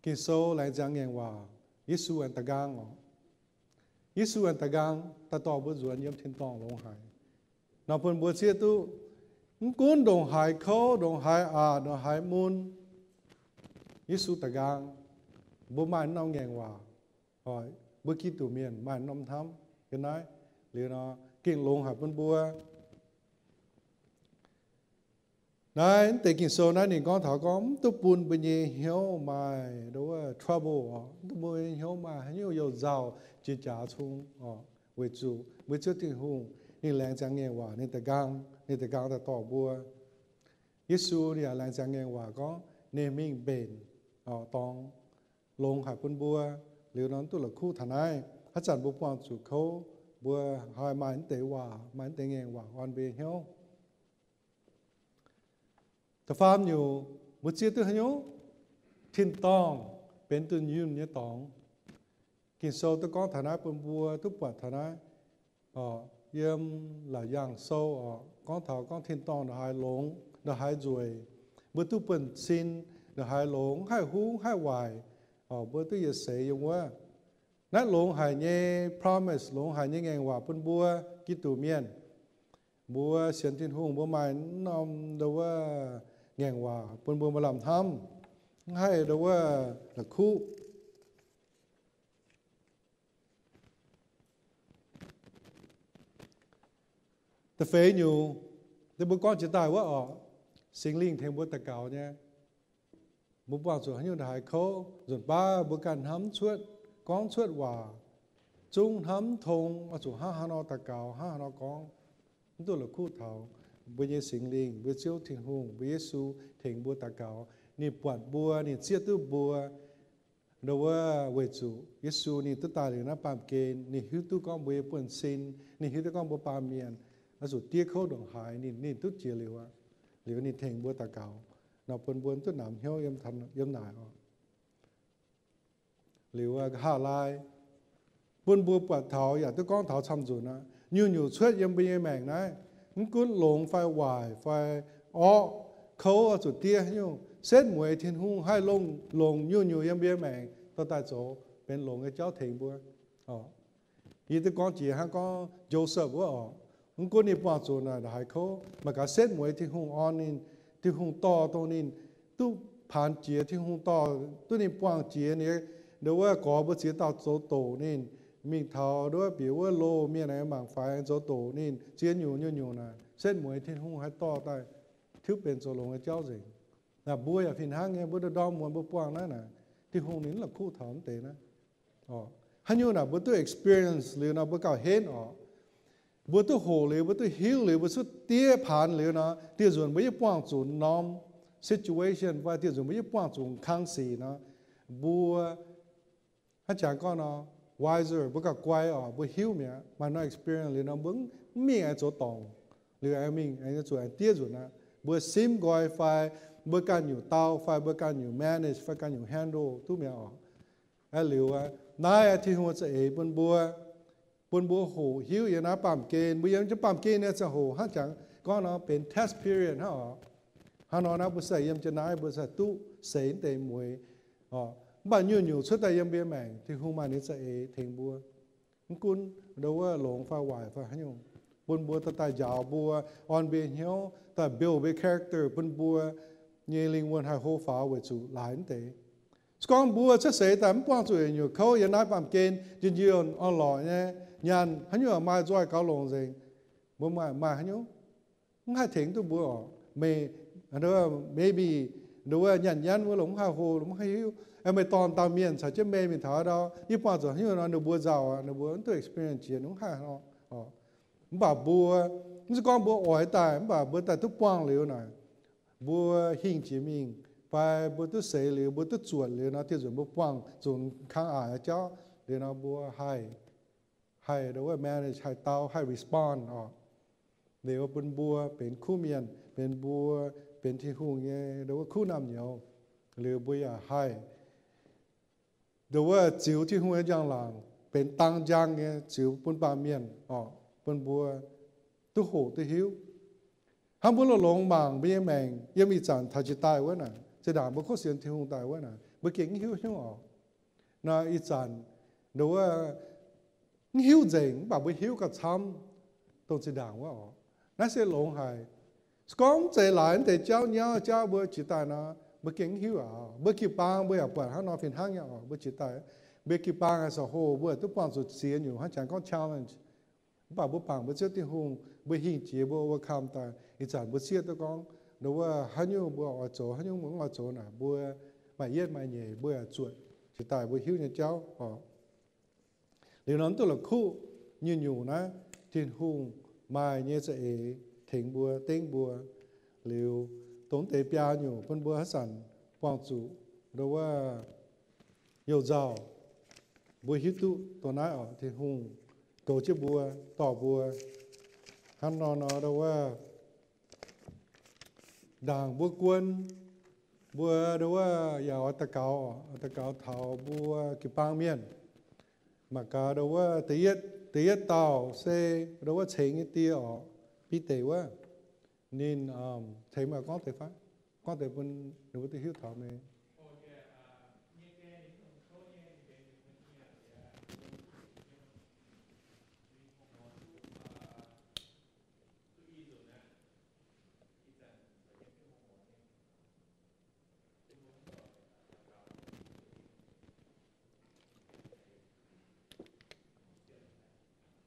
Ging-Sou laengz ziangx ngaengc waac, Yesu aengx da'nqaang orqc. Yesu aengx da'nqaang daaih dorh mbuo nzuonx yiem tin-dorngh longx haic. Nor bun mbuo zieqv duqv, mv gunv ndongc haaix kouv, ndongc haaix aqc, ndongc haaix mun, Yesu da'nqaang, mbuo maaih norm ngaengc waac, mbuo Giduc mienh maaih norm hnamv yiem naaiv. Liuz nor gengh longx haic bun mbuo. Naaiv deix Ging-Sou naaiv ninh gorngv taux gorngv mv duqv bun mbuo nyei hnyouv maaih ndo wuov trouble orqc, mv duqv bun mbuo nyei hnyouv maaih haaix nyungc you-nzauh jiex jaax cung orqc, weic zuqc mbuo Ziouv Tin-Hungh ninh laengz ziangx ngaengc waac, ninh da'nqaang, ninh da'nqaang daaih dorh mbuo. Yesu ninh yaac laengz ziangx ngaengc waac gorngv ninh mingh mbenc orqc dorngx longx haic bun mbuo. Liuz nor mv duqv la'kuqv taux naaiv. Haaix zanc mbuo buangh zuqc kouv, mbuo haih maaih mv deix waac, maaih mv deix ngaengc waac orn mbuo nyei hnyouv. Da'faam nyungc, mbuo zieqv duqv haaix nyungc? Tin-dorngh benx dunh yunh nyei dorngx. Ging-Sou duqv gorngv taux naaiv bun mbuo duqv buatc taux naaiv. Yiem Laauc Yaangh Sou orqc, gorngv taux gorngv tin-dorngh ndongc haaix longx, ndongc haaix nzueic, mbuo duqv buonv-sin ndongc haaix longx, haih huv haih waaic, mbuo duqv yietc seix yiem wuov. Naaiv longx haic nyei promise, longx haic nyei ngaengc waac bun mbuo Giduc mienh. Mbuo sienx Tin-Hungh mbuo maaih norm ndo wuov ngaengc waac bun mbuo maaih lamh hnamv, mv haih ndo wuov la'kuqv. Da'feix nyungc, mbuo gorngv jiex daaih wuov orqc, Singx Lingh tengx mbuo daux gaux nyei. Mbuo buangh zuqc haaix nyungc ndongc haaix kouv, nzunc baav mbuo ganh hnamv cuotv, gorngv cuotv waac, zungv hnamv mv tong, oix zuqc hnangv haaix nor daux gaux, hnangv haaix nor gorngv, mv duqv la'kuqv taux mbuo nyei Singx Lingh, mbuo Ziouv Tin-Hungh, mbuo Yesu tengx mbuo daux gaux. Ninh buatc mbuo, ninh zieqv duqv mbuo. Nduov wuov weic zuqc Yesu ninh duqv daaih liuz naaiv baamh gen, ninh hiuv duqv gorngv mbuo nyei buonv-sin, ninh hiuv duqv gorngv mbuo baamh mienh oix zuqc diev kouv ndongc haaix, ninh, ninh duqv jiex liuz aqv. Liuz ninh tengx mbuo daux gaux nor, bun mbuo duqv namx hnyouv yiem naaic oc. Liuz nqa'haav laai, bun mbuo buatc taux yaac duqv gorngv taux camv nzunc aqv. Nyungc-nyungc cuotv yiem mbuo nyei maengc naaiv, mv gunv longx fai waaic fai orqv, kouv oix zuqc diev haaix nyungc, setv mueiz Tin-Hungh haih longc, longc nyungc-nyungc yiem mbuo nyei maengc dorh daaih zoux benx longx nyei jauv tengx mbuo. Yie duqv gorngv jiex hnangv gorngv Joseph wuov oc. Mv gunv ninh buangh zuqc naaic haaix kouv, mangc gaax setv mueiz Tin-Hungh orn ninh, Tin-Hungh dorh dongh ninh duqv paanx jiex, Tin-Hungh dorh duqv ninh buangh jiex ninh, nduov wuov gorx mbuo ziex dauh zoux doqc ninh, mingh taux nduov wuov bieqc wuov loz mienh aengx mangc faix zoux doqc ninh, ziex nyungc nyungc-nyungc naaic, setv mueiz Tin-Hungh haih dorh daaih tiuv benx zoux longx nyei jauv nzengc. Naaic mbuo yaac fih hnangv nyei, mbuo ndorm-ndorm muonz mbuo buangh naaiv naaic, Tin-Hungh ninh mv la'kuqv taux mv deix naaiv. Haaix nyungc naaic mbuo duqv experience liuz nor mbuo gauh henv oc. Mbuo duqv hoqc liuz, mbuo duqv hiuv liuz, mbuo cuotv diev paanx liuz nor, dieh nzunc mbuo yaac buangh zuqc norm situation fai dieh nzunc mbuo yaac buangh zuqc kang sic nor, mbuo hnangv jangx gorngv nor, wiser, mbuo gauh guai oc, mbuo hiuv mi'aqv. Maaih norm experience liuz nor mbuo mv mingh aengx zoux dorngc, liuz aengx mingh aengx zuqc aengx diev nzunc aqv. Mbuo simv nqoi fai mbuo ganh nyungc dau fai mbuo ganh nyungc manage fai ganh nyungc handle duqv mi'aqv oc. Aa, liuz aqv, naaiv Tin-Hungh za'eix bun mbuo, bun mbuo hoqc hiuv yiem naaiv baamh gen. Mbuo yiem jienv baamh gen nyei ziangh hoc hnangv jangx gorngv nor benx test period hnangv oc. Hnangv nor naaiv mbuo sai yiem jienv naaiv mbuo sai duqv seix mv deix mueiz oc. Mv baac nyungc-nyungc cuotv daaih yiem mbuo maengc, Tin-Hungh maaih ninh za'eix tengx mbuo. Mv gunv nduov wuov longx fai waaic fai haaix nyungc, bun mbuo daaih, daaih njaaux mbuo, orn mbuo hnyouv, daaih build mbuo character, bun mbuo nyei lingh wuonh haih hlo faaux weic zuqc laaix mv deix. Se gorngv mbuo cuotv seix daaih mv buangh zuqc yietc nyungc kouv yiem naaiv baamh gen, njien-youh orn-lorqc nyei, nyaanh haaix nyungc maaih nzoih gaux longc nzengc, mbuo maaih, maaih haaix nyungc? Mv haih tengx duqv mbuo oc. Meih, maybe nduov wuov nyanc nyanv wuov longc mv haih hlo, longc mv haih hiuv. Meih dorn dauh mienh caux jienv meih mingh taux ndau, yie buangh zuqc haaix nyungc nor ninh mbuo nzauh aqv, ninh mbuo mv duqv experience jiex, ninh mv haih nor. Mv baac mbuo, mv zeiz gorngv mbuo oix daaih, mv baac mbuo daaih duqv buangh liuz naaic, mbuo hingh jiex mingh, fai mbuo duqv seix liuz, mbuo duqv zuotc liuz nor, dieh nzunc mbuo buangh zuqc kangv aqc nyei jauv liuz nor, mbuo haih, haih nduov wuov manage, haih dau, haih respond oc. Liuz bun mbuo benx kuv mienh, benx mbuo, benx Tin-Hungh nyei nduov wuov kuv naamh nyouz. Liuz mbuo yaac haih nduov wuov ziux Tin-Hungh nyei njang-laangc benx dang njang nyei ziux bun baamh mienh oc, bun mbuo duqv hoqc duqv hiuv. Hnangv mbuo longx-longx mangc mbuo nyei maengc yiem ih zanc taux jiex daaih wuov naaic, zinh ndaangc mbuo kov sienx Tin-Hungh daaih wuov naaic, mbuo gengh mv hiuv hnyouv oc. Nor ih zanc nduov wuov mv hiuv nzengc, mv baac mbuo hiuv gauh camv dongh zinh ndaangc wuov oc. Naaiv se longx haic. Se gorngv mv zeiz laaix mv deix jauv nyauv jauv mbuo jiex daaih nor, mbuo gengh mv hiuv aqv. Mbuo jiu-baang mbuo yaac buatc hnangv nor fih hnangv nyei oc. Mbuo jiex daaih, mbuo jiu-baang aengx zoux hoc mbuo duqv buangh zuqc ziex nyungc hnangv jangx gorngv challenge. Mv baac mbuo bangc mbuo Ziouv Tin-Hungh, mbuo hingh jiex mbuo overcome daaih. Ih zanc mbuo zieqv duqv gorngv nduov wuov haaix nyungc mbuo oix zoux, haaix nyungc mbuo mv oix zoux naaic, mbuo maaih yietv maaih nyeic mbuo yaac zuotc jiex daaih mbuo hiuv nyei jauv oc. Liuz nor mv duqv la'kuqv nyungc-nyungc naaiv Tin-Hungh maaih nyei za'eix tengx mbuo, dengv mbuo. Liuz dongh deix biaa nyungc bun mbuo haaix zanc buangh zuqc nduov wuov youh nzauh, mbuo hiuv duqv dongh naaiv oc, Tin-Hungh goux jienv mbuo, dorh mbuo. Hnangv nor nor nduov wuov ndaangc mbuo guon, mbuo nduov wuov yaac oix daux gaux, oix daux gaux taux mbuo jiu-baang mienh. Mangc gaax nduov wuov da'yietv, da'yietv dauh se nduov wuov cengx nyei die oc, Bide wuov. Ninh, um, tengx meih gorngv deix fai? Gorngv deix bun ninh mbuo duqv hiuv taux meih.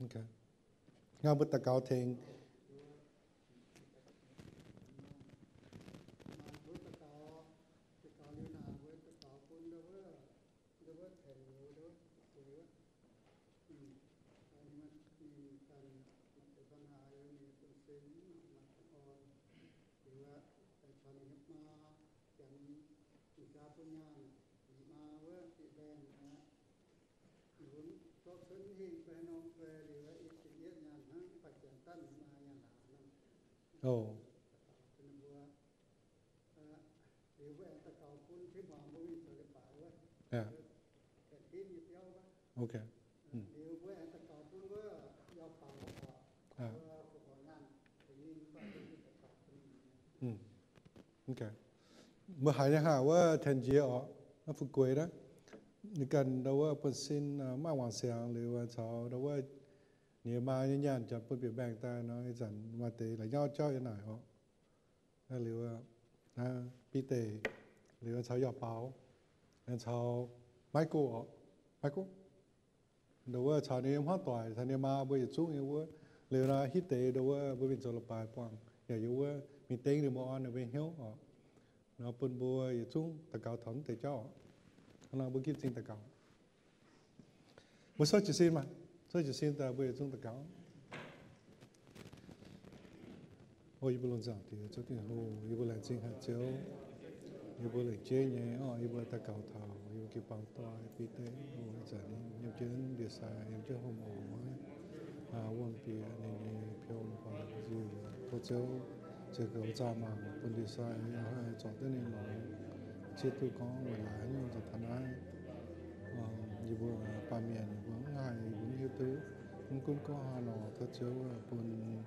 Okay. Ngau mbuo daux gaux tengx. Ov. Aa. Ok. Aa. Ok. Mbuo haiz nyei haah wuov Tanh Nziex oc, naaiv Fuv Gueix naaiv, ninh ganh ndau wuov buonv-sin maaih wangc siangx liuz caux ndau wuov ninh nyei maa nyei nyaanh janx bun bieqc mbaengx daaih nor, ih zanc maaih deix la'nyauv jauv yiem naaic oc. Liuz, Bide, liuz caux Yauh Baaux, caux Maiv Go oc, Maiv Go. Ndau wuov caux ninh nyei hmuangv doic, caux ninh maa mbuo yietc zungv yiem wuov. Liuz nor hitv deix ndau wuov mbuo mingh zoux la'baaix buangh yaac yiem wuov mingh dengv ninh mbuo orn ninh mbuo nyei hnyouv oc. Nor bun mbuo yietc zungv daux gaux taux naaiv deix jauv oc. Hnangv nor mbuo ginv zingh daux gaux. Mbuo souv jiez sin maah, souv jiez sin daaih mbuo yietc zungv daux gaux. O yie mbuo lungh zaangc Diex, Ziouv Tin-Hungh, yie mbuo laengz zingh haic Ziouv. Yie mbuo lengc jeiv nyei orqc, yie mbuo daux gaux taux yie mbuo jiu-baang doic Bide, o, ih zanc ninh yiem jienv ndie-sai, yiem jienv hungh oc, wuom bieqc ninh nyei piom faaux nziuh. Tov Ziouv ziouc goux zaah mangc bun ndie-sai, haih zorc duqv ninh longx, zieqv duqv gorngv weic laaix nyungc zoux taux naaiv. Yie mbuo baamh mienh yie mbuo mv haih, yie mbuo mv hiuv duqv. Mv gunv gorngv haaix nor, tov Ziouv bun ninh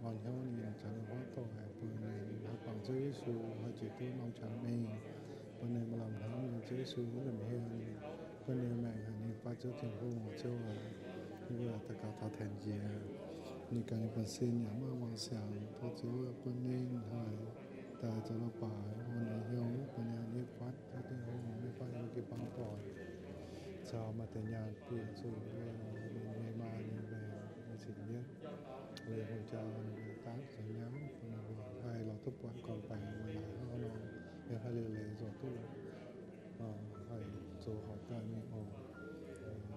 orn hnyouv, ninh caux ninh hmuangv doic, bun ninh haih bangc Ziouv Yesu, haih jiex duqv norm qangx mingh, bun ninh maaih lamh hnamv yiem Ziouv Yesu wuov nza'hmien, bun ninh maengc haic ninh fai Ziouv Tin-Hungh. Ziouv aac, yie mbuo daux gaux taux Tanh Nziex, ninh ganh nyei buonv-sin yaac maaih wangc siangx, tov Ziouv bun ninh haih daaih zoux la'baaix, bun ninh hnyouv, bun ninh nyei fatv, Ziouv Tin-Hungh, ninh fatv yiem jiu-baang doic, caux maaih deix nyaanh bieqc zuqc ninh nyei maa nyei mbaengx nyei cin-yietv, liuz hungh jaa ninh nyei daav zoux nyamv, bun ninh mbuo haih lorz duqv buatc gorn-baengx weic laaix hnangv nor, yaac haih liuz leiz nzorc duqv lorqc. Haih zoux horpc daaih mingh oc.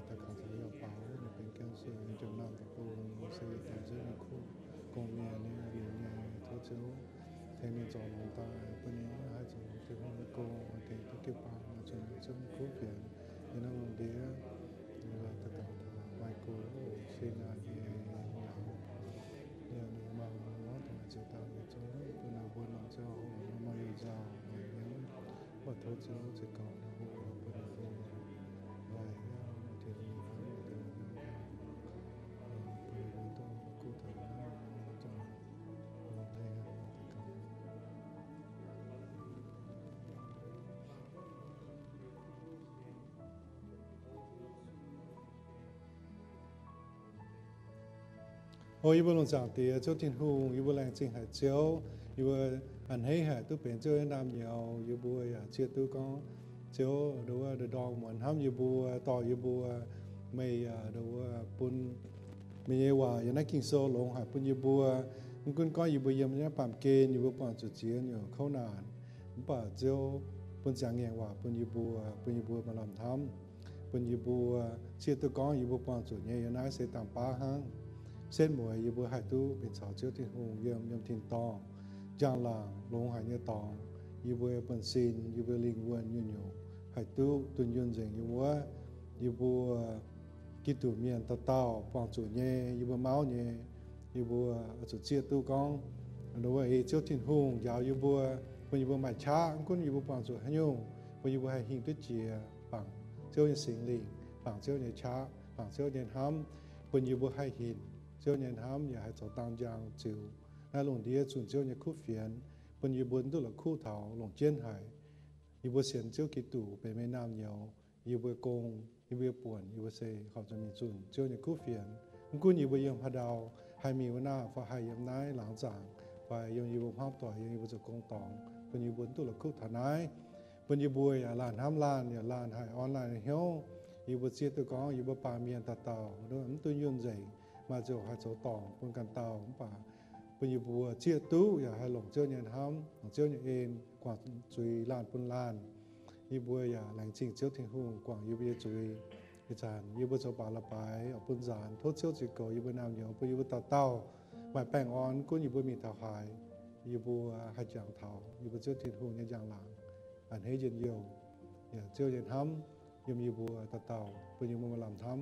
Daux gaux taux Yauh Baaux, ninh benx cancer, jomc naamh deic-bung, se yietc dorngx Ziouv nyei kuv, gong-mienh nyei lingc nyei, tov Ziouv tengx ninh zorc longx daaih, bun ninh haih zoux Tin-Hungh nyei gong, tengx duqv jiu-baang, zunh Ziouv nyei kuv fienx yiem naaiv lungh ndiev. Daux gaux taux Michael, Sina nyei nyaanh, ninh maaih hmuangv doic ziux daaih nyei zungv, bun ninh mbuo nongc Ziouv hoc maaih yuonh nzauh, maaih hnyouv, mv baac tov Ziouv zeix gaux ninh mbuo, bun ninh mbuo haih hiuv Tin-Hungh nyei hnamv, bun ninh mbuo duqv kuv taux naaiv, daux gaux. O yie mbuo lungh zaangc Diex, Ziouv Tin-Hungh, yie mbuo laengz zingh haic Ziouv. Yie mbuo a'hneiv haic duqv benx Ziouv nyei naamh nyouz. Yie mbuo yaac zieqv duqv gorngv Ziouv ndongc wuov ndorm muonz hnamv yie mbuo, dorh yie mbuo. Meih yaac ndongc wuov bun meih nyei waac yiem naaiv Ging-Sou longx haic bun yie mbuo. Mv gunv gorngv yie mbuo yiem naaiv baamh gen yie mbuo buangh zuqc ziex nyungc kouv naanc, mv baac Ziouv bun ziangx ngaengc waac bun yie mbuo, bun yie mbuo maaih lamh hnamv, bun yie mbuo zieqv duqv gorngv yie mbuo buangh zuqc nyei yiem naaiv se dangh baav hnangv. Setv mueiz yie mbuo haih duqv mingh caux Ziouv Tin-Hungh yiem, yiem tin-dorngh, njang-laangc longx haic nyei dorngx. Yie mbuo buonv-sin, yie mbuo lingh wuonh nyungc-nyungc haih duqv dunh yunh nzengc yiem wuov. Yie mbuo Giduc mienh dauh dauh buangh zuqc nyei, yie mbuo mauv nyei, yie mbuo zuqc zieqv duqv gorngv, ndongc wuov ei Ziouv Tin-Hungh njaaux yie mbuo, bun yie mbuo maaih qaqv. Mv gunv yie mbuo buangh zuqc haaix nyungc, bun yie mbuo haih hingh duqv jiex bangc Ziouv nyei Singx Lingh, bangc Ziouv nyei qaqv, bangc Ziouv nyei hnamv, bun yie mbuo haih hinc Ziouv nyei hnamv yaac haih zoux dangh njang ziux naaiv lungh ndiev zunh Ziouv nyei kuv fienx, bun yie mbuo duqv la'kuqv taux longc jienv haic. Yie mbuo sienx Ziouv Giduc benx meih naamh nyouz, yie mbuo gong, yie mbuo buonc, yie mbuo se horpc zuqc mingh zunh Ziouv nyei kuv fienx. Mv gunv yie mbuo yiem haaix ndau, haih mingh wuov naaiv fai haih yiem naaiv laangz zaangc, fai yiem yie mbuo hmuangv doic, yiem yie mbuo zoux gong dorngx, bun yie mbuo duqv la'kuqv taux naaiv, bun yie mbuo yaac laanh hnamv laanh, yaac laanh haih orn laanh nyei hnyouv. Yie mbuo zieqv duqv gorngv yie mbuo baamh mienh dauh dauh mv dunh yunh nzengc, maaih ziouc haih zoux dorngc bun ganh dauh, mv baac bun yie mbuo zieqv duqv yaac haih longc Ziouv nyei hnamv, longc Ziouv nyei en, guangc zuiz laanh bun laanh. Yie mbuo yaac laengz zingh Ziouv Tin-Hungh guangc yie mbuo nyei zuiz. Ih zanc yie mbuo zoux baac la'baaix oix bun nzaanx, tov Ziouv ziex goux yie mbuo naamh nyouz, bun yie mbuo dauh dauh Maaih baengh orn gunv yie mbuo mingh taux haaix, yie mbuo haih jangx taux yie mbuo Ziouv Tin-Hungh nyei njang-laangc, a'hneiv njien-youh, yaac Ziouv nyei hnamv yiem yie mbuo dauh dauh, bun yie mbuo maaih lamh hnamv